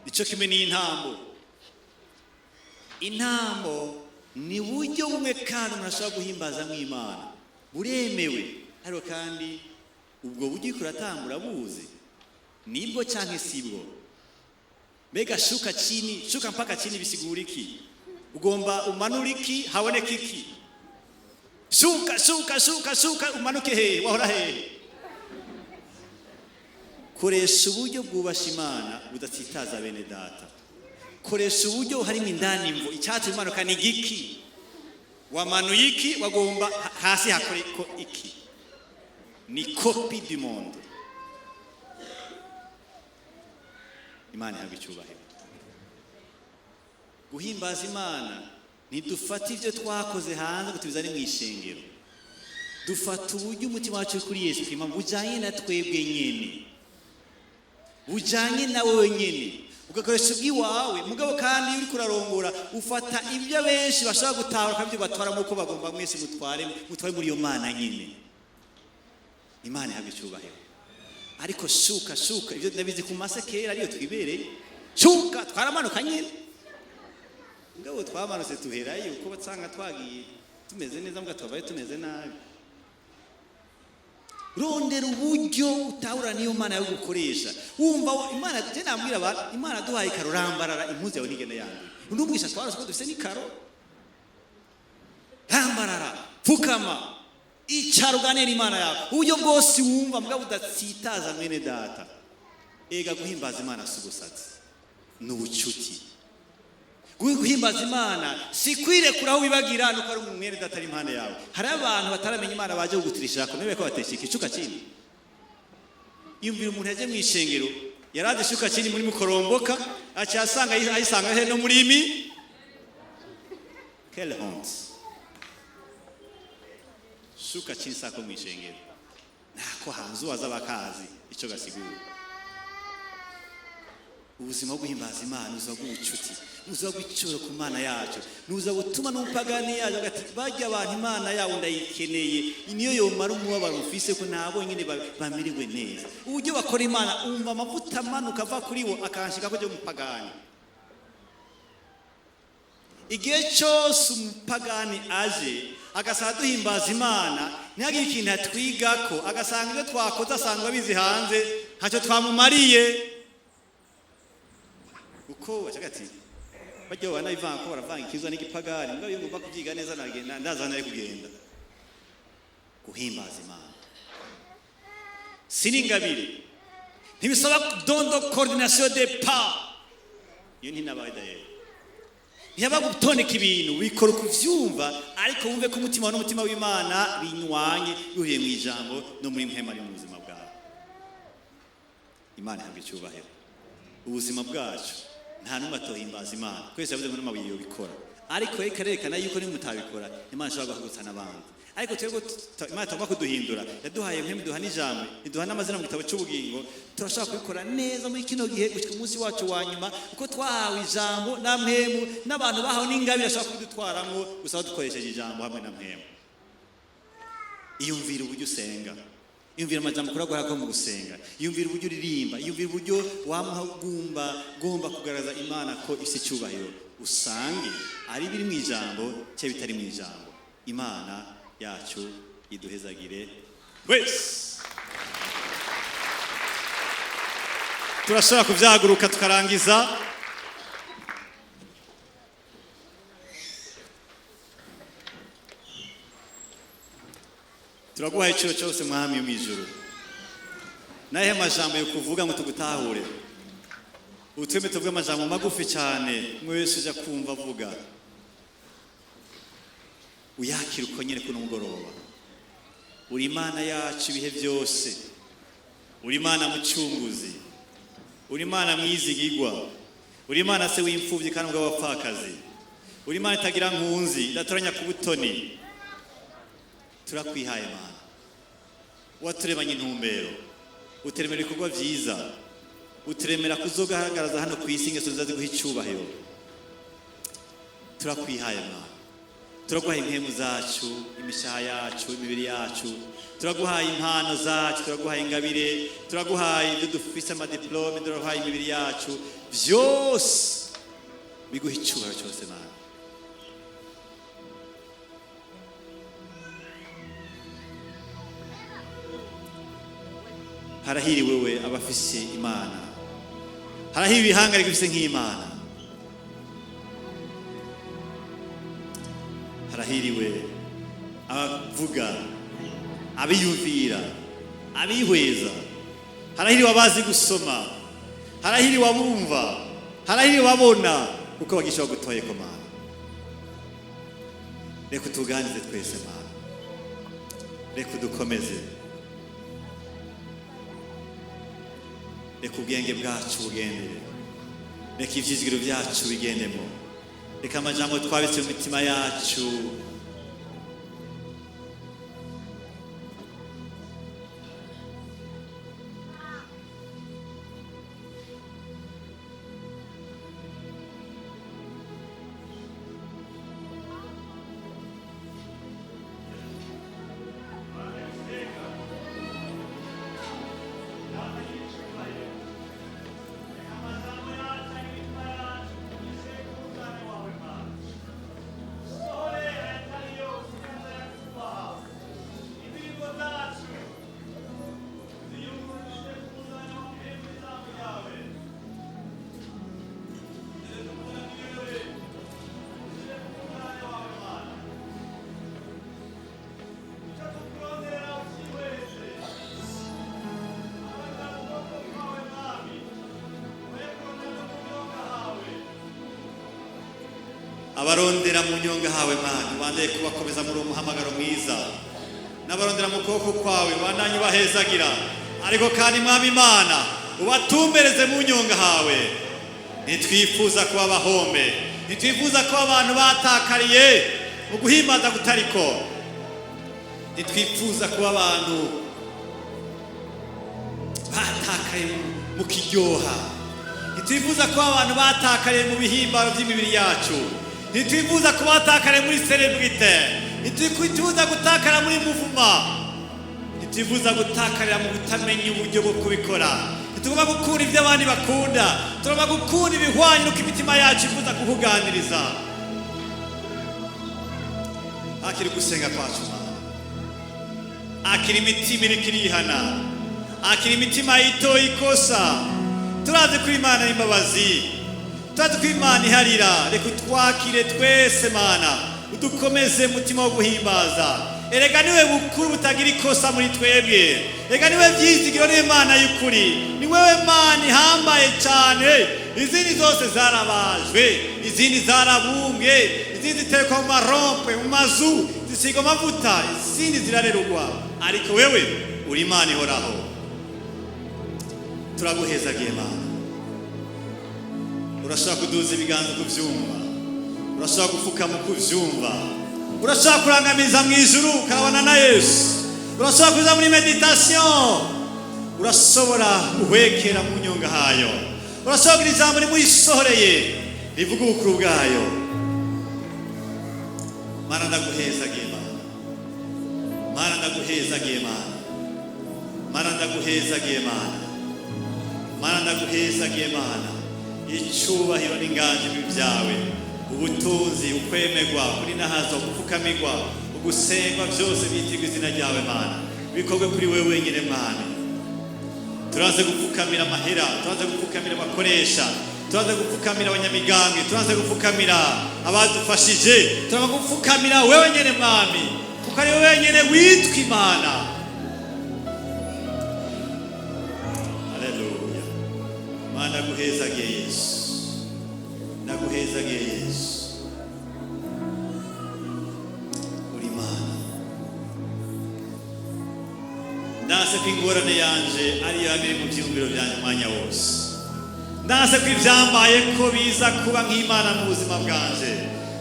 Nicyo kimwe n'intambo. Intambo ni buryo bumwe kandi umuntu ashobora guhimbazamo Imana, buremewe. Ariko kandi ubwo buryo uriko uratambura buzi nibwo canke sibwo? Mbega shuka chini, shuka mpaka chini bisigura iki? Ugomba umanura iki, haboneka iki? Shuka, shuka, shuka, shuka, umanuke hehe? Wahora hehe? Koresha uburyo bwubasha Imana budatsitaza bene data. Koresha uburyo harimo indani imvo icyatuma umanuka ni igiki? Wamanuye iki? Wagomba hasi hakore ko iki? Ni copie du monde. Imana ihabwa icyubahiro. Guhimbaza Imana, ntidufate ibyo twakoze hanze ngo tubizane mu ishengero. Dufata uburyo umutima wacu uri kuri Yesu Kristo bujyanye na twebwe nyene, bujyanye na wowe nyene, ugakoresha ubw'iwawe. Mugabo kandi iyo uriko urarongora, ufata ibyo benshi bashobora gutahura ukabyo batwaramo uko bagomba. Mwese mutware muri iyo Mana nyene. Imana ihabwa icyubahiro. Ariko shuka, shuka, ibyo ndabizi ku mase kera ariyo twibereye. Shuka, twaramanuka nyene. Mugabo twamanutse tuherayo uko basanga twagiye tumeze neza, mbwa tubaye tumeze nabi. Rondera uburyo utahura niyo Mana yo gukoresha. Wumva Imana, je nambwira abantu, Imana duhaye ikaro, rambarara, impuzu yawe ntigenda yanduye. Undi umwisha twarose ko dufise n'ikaro. Rambarara, pfukama, icara, uganira Imana yawe uburyo bwose wumva, mugabo udatsitaza mwene data. Ega guhimbaza Imana si ubusazi, ni ubucuti. Guhimbaza Imana si kwirekura aho wibagira nuko ari umwene data ari impande yawe. Hari abantu bataramenya Imana baje kugutirishira ko nibe ko bateshika icuka kindi. Yumvira umuntu yaje mu ishengero yaraje shuka kindi muri mukoromboka, aca asanga ayisanga he no muri mi. Quelle honte! Shuka chini sako mu ishengero, nako hanze uwaza bakazi ico gasigura. Ubuzima bwo guhimbaza Imana, ubuzima bw'ubucuti, ubuzima bw'icuro ku Mana yacu, nuza gutuma n'umupagani yacu agati bajya abantu Imana yabo ndayikeneye, niyo yomara umubabaro mfise ko nabo nyine bamerewe neza. Uburyo bakora Imana, umva amavuta amanuka ava kuri bo akanshika ko umupagani. Igihe cyose umupagani aje agasanga duhimbaza Imana, ntihagire ikintu atwigako, agasanga ibyo twakoze asanzwe abizi hanze, ntacyo twamumariye. Uko bashaka ati bajya banabivanga ko baravanga ikizwa n'igipagani, mugabo iyo ngomba kubyiga neza nagenda ndaza nari kugenda. Guhimbaza Imana siningabire, ntibisaba dondo coordination de pas. Iyo ntinabaye d'ailleurs, ntiyaba gutondeka ibintu, bikora ukuvyumva, ariko wumve ko umutima wawe n'umutima w'Imana binywanye bihuye mu ijambo no muri mpema ari mu buzima bwawe. Imana ihabwa icyubahiro. Ubuzima bwacu nta n'umwe atohimbaza Imana, twese yavuze ngo n'amabuye yobikora, ariko reka rerekana yuko nimutabikora Imana ishobora guhagurutsa n'abandi. Ariko twebwe Imana itagomba kuduhindura, yaduhaye mpemu, iduha n'ijambo, iduha n'amazina mu gitabo cy'ubugingo. Turashobora kubikora neza muri kino gihe gushika umunsi wacu wa nyuma, kuko twahawe ijambo na mpemu, n'abantu bahawe n'ingabire ashobora kubidutwaramwo gusa dukoresheje ijambo hamwe na mpemu. Iyumvira uburyo usenga, iyumvira amajambo ukora ko mu gusenga, iyumvira uburyo uririmba, iyumvira uburyo wamuhagumba gomba kugaragaza Imana ko ifite icyubahiro, usange ari biri mu ijambo cyangwa bitari mu ijambo. Imana yacu iduhezagire wese. Turashobora kubyaguruka tukarangiza. Turaguhaye iciro cyose, Mwami mu ijuru. Nahe amajambo yo kuvuga ngo tugutahure? Utweme tuvuge amajambo magufi cyane, umwe wese ujya kumva avuga uyakira uko nyine kuno mugoroba. Uri Imana yacu ibihe byose, uri Imana mucunguzi, uri Imana mwizigigwa, uri Imana se w'imfubyi kandi ubw'abapfakazi, uri Imana itagira nkunzi, idatoranya ku butoni. Turakwihaye Mana, waturemanye intumbero, uturemera ibikorwa byiza, uturemera kuzogaragaza hano ku isi ingeso nziza ziguha icyubahiro. Turakwihaye Mana. Turaguhaye impemu zacu, imishaha yacu, imibiri yacu, turaguhaye impano zacu, turaguhaye ingabire, turaguhaye ibyo dufise, amadiplome, turaguhaye imibiri yacu, byose biguha icyubahiro cyose Mana. Harahiriwe we abafise Imana, harahiriwe ihanga rigufise nk'Imana, harahiriwe abavuga, abiyumvira, abihweza, harahiriwe abazi gusoma, harahiriwe abumva, harahiriwe abona, kuko bagisha bagutoye ko Mana. Reka utuganirize twese Mana, reka udukomeze, reka ubwenge bwacu bugendere, reka ivyizigiro byacu bigendemo, reka amajambo twabitse mu mitima yacu abarondera mu nyonga hawe Mana, ubandanye kubakomeza muri uwo muhamagaro mwiza, n'abarondera mu kuboko kwawe ubandanye ubahezagira, ariko kandi Mwami Imana ubatumbereze mu nyonga hawe. Ntitwifuza kuba abahombe, ntitwifuza kuba abantu batakariye mu guhimbaza kutariko, ntitwifuza kuba abantu batakaye mu kiryoha, ntitwifuza kuba abantu batakariye mu bihimbaro by'imibiri yacu, ntitwifuza kuba batakariye muri celebrite, ntitwifuza gutakara muri muvuma, ntitwifuza gutakarira mu kutamenya uburyo bwo kubikora. Ntitugomba gukunda ibyo abandi bakunda, tugomba gukunda ibihwanye n'uko imitima yacu ifuza kukuganiriza. Akiri gusenga kwacu Mana, akiri imitima iriko irihana, akiri imitima yitoye ikosa. Turazi ko Imana y'imbabazi, turazi ko Imana iharira. Reka utwakire twese Mana, udukomeze mutima wo guhimbaza. Erega niwe bukuru butagira ikosa muri twebwe, erega niwe vyizigiro n'Imana y'ukuri, ni wewe Mana ihambaye cyane. Izindi zose zarabajwe, izindi zarabumbwe, izindi zitekwa mu marompe, mu mazu, zisigwa amavuta, izindi zirarerugwa, ariko wewe uri Imana ihoraho. Turaguhezagiye Mana. Urashobora kuduza ibiganza kuvyumva, urashobora gupfukama kuvyumva, urashobora kurangamiza mu ijuru ukabona na Yesu, urashobora kuza muri meditation, urashobora guhwekera mu nyonga hayo, urashobora kugira ijambo rimuyisohoreye rivuga ubukuru bwayo. Mana ndaguhezagiye Mana, Mana ndaguhezagiye Mana, Mana ndaguhezagiye Mana, Mana ndaguhezagiye Mana. Icyubahiro n'inganji byawe, ubutunzi, ukwemerwa, kuri nahazo, gupfukamirwa, ugusengwa, byose bitirwa izina ryawe Mana, bikorwe kuri wewe wenyine Mana. Turaze gupfukamira amahera, turaze gupfukamira abakoresha, turaze gupfukamira abanyamigambwe, turaze gupfukamira abadufashije, turaze gupfukamira wewe nyene Mwami, kuko ari wewe wenyine witwa Imana. Haleluya. Mana ndaguhezagiye Yesu, ndaguhezagiye Yesu, uri Imana. Ndase ko ingorane yanje ariyo yaba iri mu byiyumviro byanjye umwanya wose, ndase ko ibyambaye ko biza kuba nk'Imana mu buzima bwanje,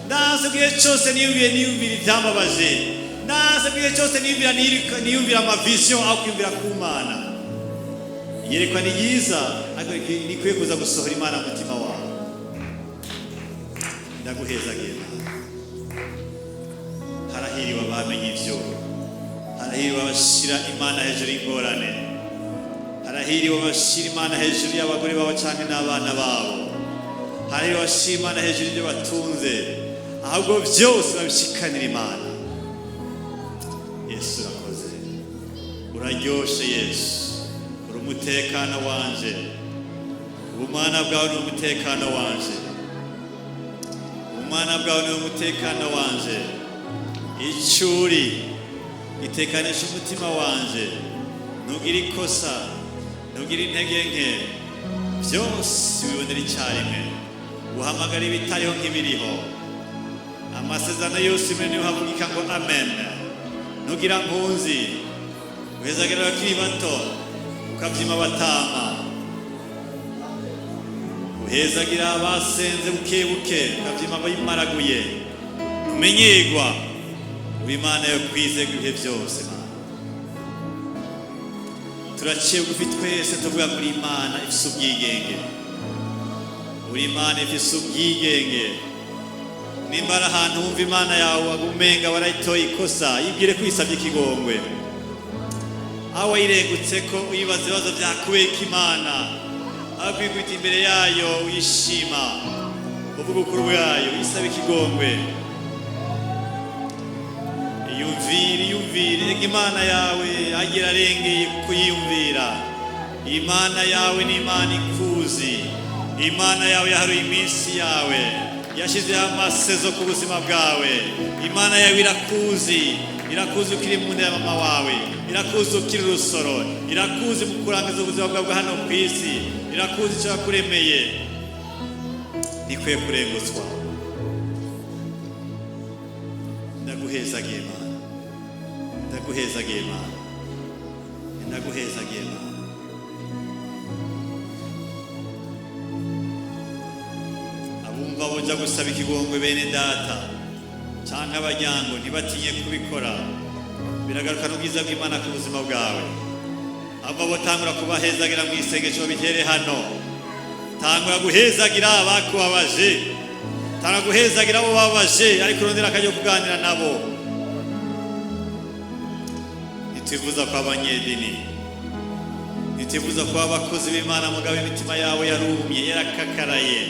ndase ko igihe cyose niyumviye niyumvira ibyambabaje, ndase ko igihe cyose niyumvira niyumvira amavision aho kwiyumvira ku Mana. Iyerekwa ni ryiza, ariko rikwiye kuza gusohora Imana mu mutima wawe. Ndaguhezagiye Mana. Harahiriwe abamenye ivyo, harahiriwe abashira Imana hejuru y'ingorane, harahiriwe abashira Imana hejuru y'abagore babo canke n'abana babo, harahiriwe abashira Imana hejuru y'ibyo batunze, ahubwo byose babishikanira Imana. Yesu urakoze, uraryoshe Yesu, uri umutekano wanje, ubumana bwawe ni umutekano wanje, ubumana bwawe ni umutekano wanje. Icuri itekanisha umutima wanje, ntugira ikosa, ntugira intege nke, byose wibonera icyarimwe, uhamagara ibitariho nk'ibiriho, amasezerano yose imwe niho havugika ngo amen. Ntugira mpunzi, uhezagira abakiri bato ukabyima abatama, uhezagira abasenze buke buke ukabyima abayimaraguye. Ntumenyerwa, uba Imana yo kwizerwa ibihe byose. Mana, turaciye bugufi twese tuvuga kuri Imana ifise ubwigenge, uri Imana ifise ubwigenge. Nimba ari ahantu wumva Imana yawe umenga warayitoye ikosa, yibwire ko uyisabye ikigongwe. Aho wayirengutse ko uyibaza ibibazo byakubeka Imana, aho kwikubita imbere yayo uyishima, uvuga ukuri bwayo, uyisaba ikigongwe. Iyumvire, iyumvire, reka Imana yawe agira arengeye kuyiyumvira. Imana yawe ni Imana ikuzi, Imana yawe yaharuye iminsi yawe, yashyizeho amasezo ku buzima bwawe. Imana yawe irakuzi, irakuzi ukiri mu nda ya mama wawe, irakuzi ukiri urusoro, irakuzi mu kurangiza ubuzima bwawe bwa hano ku isi, irakuzi icyo yakuremeye. Ntikwiye kurengutswa. Ndaguhezagiye Mana, ndaguhezagiye Mana, ndaguhezagiye Mana. Abumva boja gusaba ikigongwe bene data canke abaryango, ntibatinye kubikora, biragaruka n'ubwiza bw'Imana ku buzima bwawe. Ava botangura kubahezagira mu isengesho babitere hano. Tangura guhezagira abakubabaje, tangura guhezagira abo babaje, ariko urondera akajya kuganira nabo. Ntitwifuza kuba abanyedini, ntitwifuza kuba abakozi b'Imana mugabo imitima yabo yarumye yarakakaraye,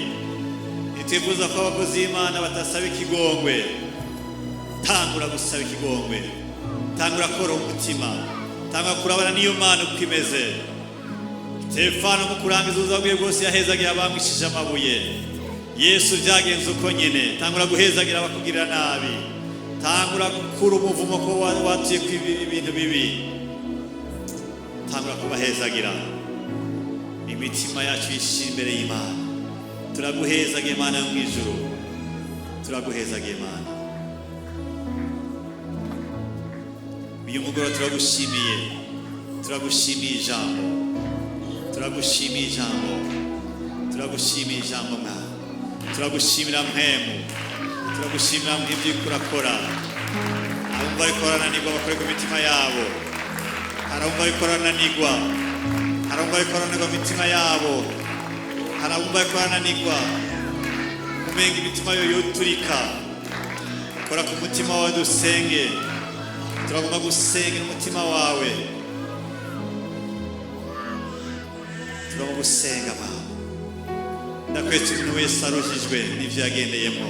ntitwifuza kuba abakozi b'Imana batasaba ikigongwe. Tangura gusaba ikigongwe, tangura koroha umutima, tangura kurabana n'iyo Mana uko imeze. Stefano mu kurangiza ubuzima bwe bwose yahezagira abamwishije amabuye. Yesu byagenze uko nyine. Tangura guhezagira abakugirira nabi, tangura gukura umuvumo ko watuye ku ibintu bibi, tangura kubahezagira. Imitima yacu yishira imbere y'Imana. Turaguhezagiye Imana yo mu ijuru, turaguhezagiye Imana. Uyu mugoroba turagushimiye, turagushimiye ijambo, turagushimiye ijambo, turagushimiye ijambo Mwana, turagushimira mpemu, turagushimira mw'ibyo uriko urakora. Abumva ariko barananirwa bakore ku mitima yabo, hari abumva ariko barananirwa, hari abumva ariko barananirwa mu mitima yabo, hari abumva ariko barananirwa umenga imitima yo yoturika. Kora ku mutima wawe dusenge, turagomba gusengera umutima wawe, turagomba gusenga Mama. Ndakwetse umuntu wese aruhijwe n'ivyo yagendeyemo,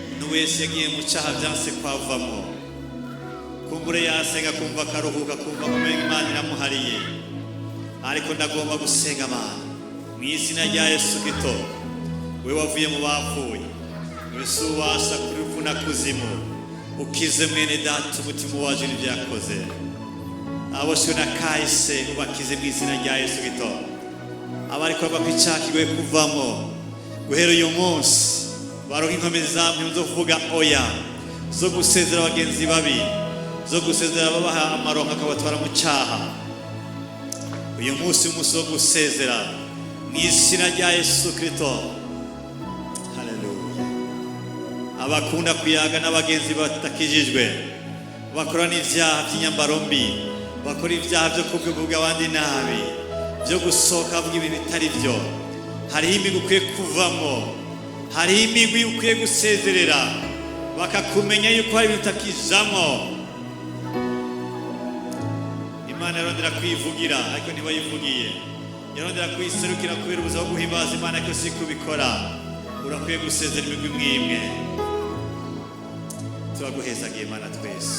umuntu wese yagiye mu cyaha byanse kwavamo, kumbure yasenga kumva akaruhuka, kumva kumenga Imana iramuhariye, ariko ndagomba gusenga Mana mu izina rya Yesu Kristo, we wavuye mu bapfuye, wese ubasha kuri rupfu na kuzimu, ukize mwene data umutima waje n'ibyo yakoze, aboshwe na kahise ubakize mu izina rya Yesu Kristo. Abariko bava ku icyaha kigoye kuvamo, guhera uyu munsi baronka inkomezi zamwe zo kuvuga oya, zo gusezera abagenzi babi, zo gusezera ababaha amaronko akabatwara mu cyaha. Uyu munsi umunsi wo gusezera mu izina rya Yesu Kristo. Haleluya. Abakunda kuyaga n'abagenzi batakijijwe, bakora n'ivyaha by'inyambaro mbi, bakora ibyaha byo kuvuga abandi nabi, byo gusohoka bavuga ibintu bitari byo, hariho imigwi ukwiye kuvamo, hariho imigwi ukwiye gusezerera. Bakakumenya yuko hari ibintu utakijamwo. Imana yarondera kwivugira, ariko ntibayivugiye. Yarondera kwiserukira kubera ubuzima bwo guhimbaza Imana, ariko si kubikora. Urakwiye gusezera imigwi imwe imwe. Turaguhezagiye Imana, twese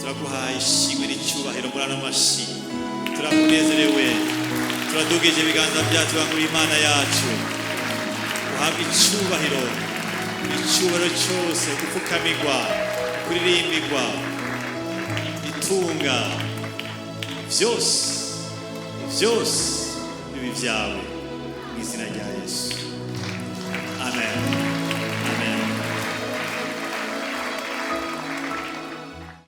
turaguhaye ishimwe n'icyubahiro muri ano mashi. Turakunezerewe, turadugije ibiganza byacu ngo Imana yacu uhabwe icyubahiro, icyubahiro cyose, gupfukamirwa, kuririmbirwa, itunga byose, byose bibi byawe, mu izina rya Yesu.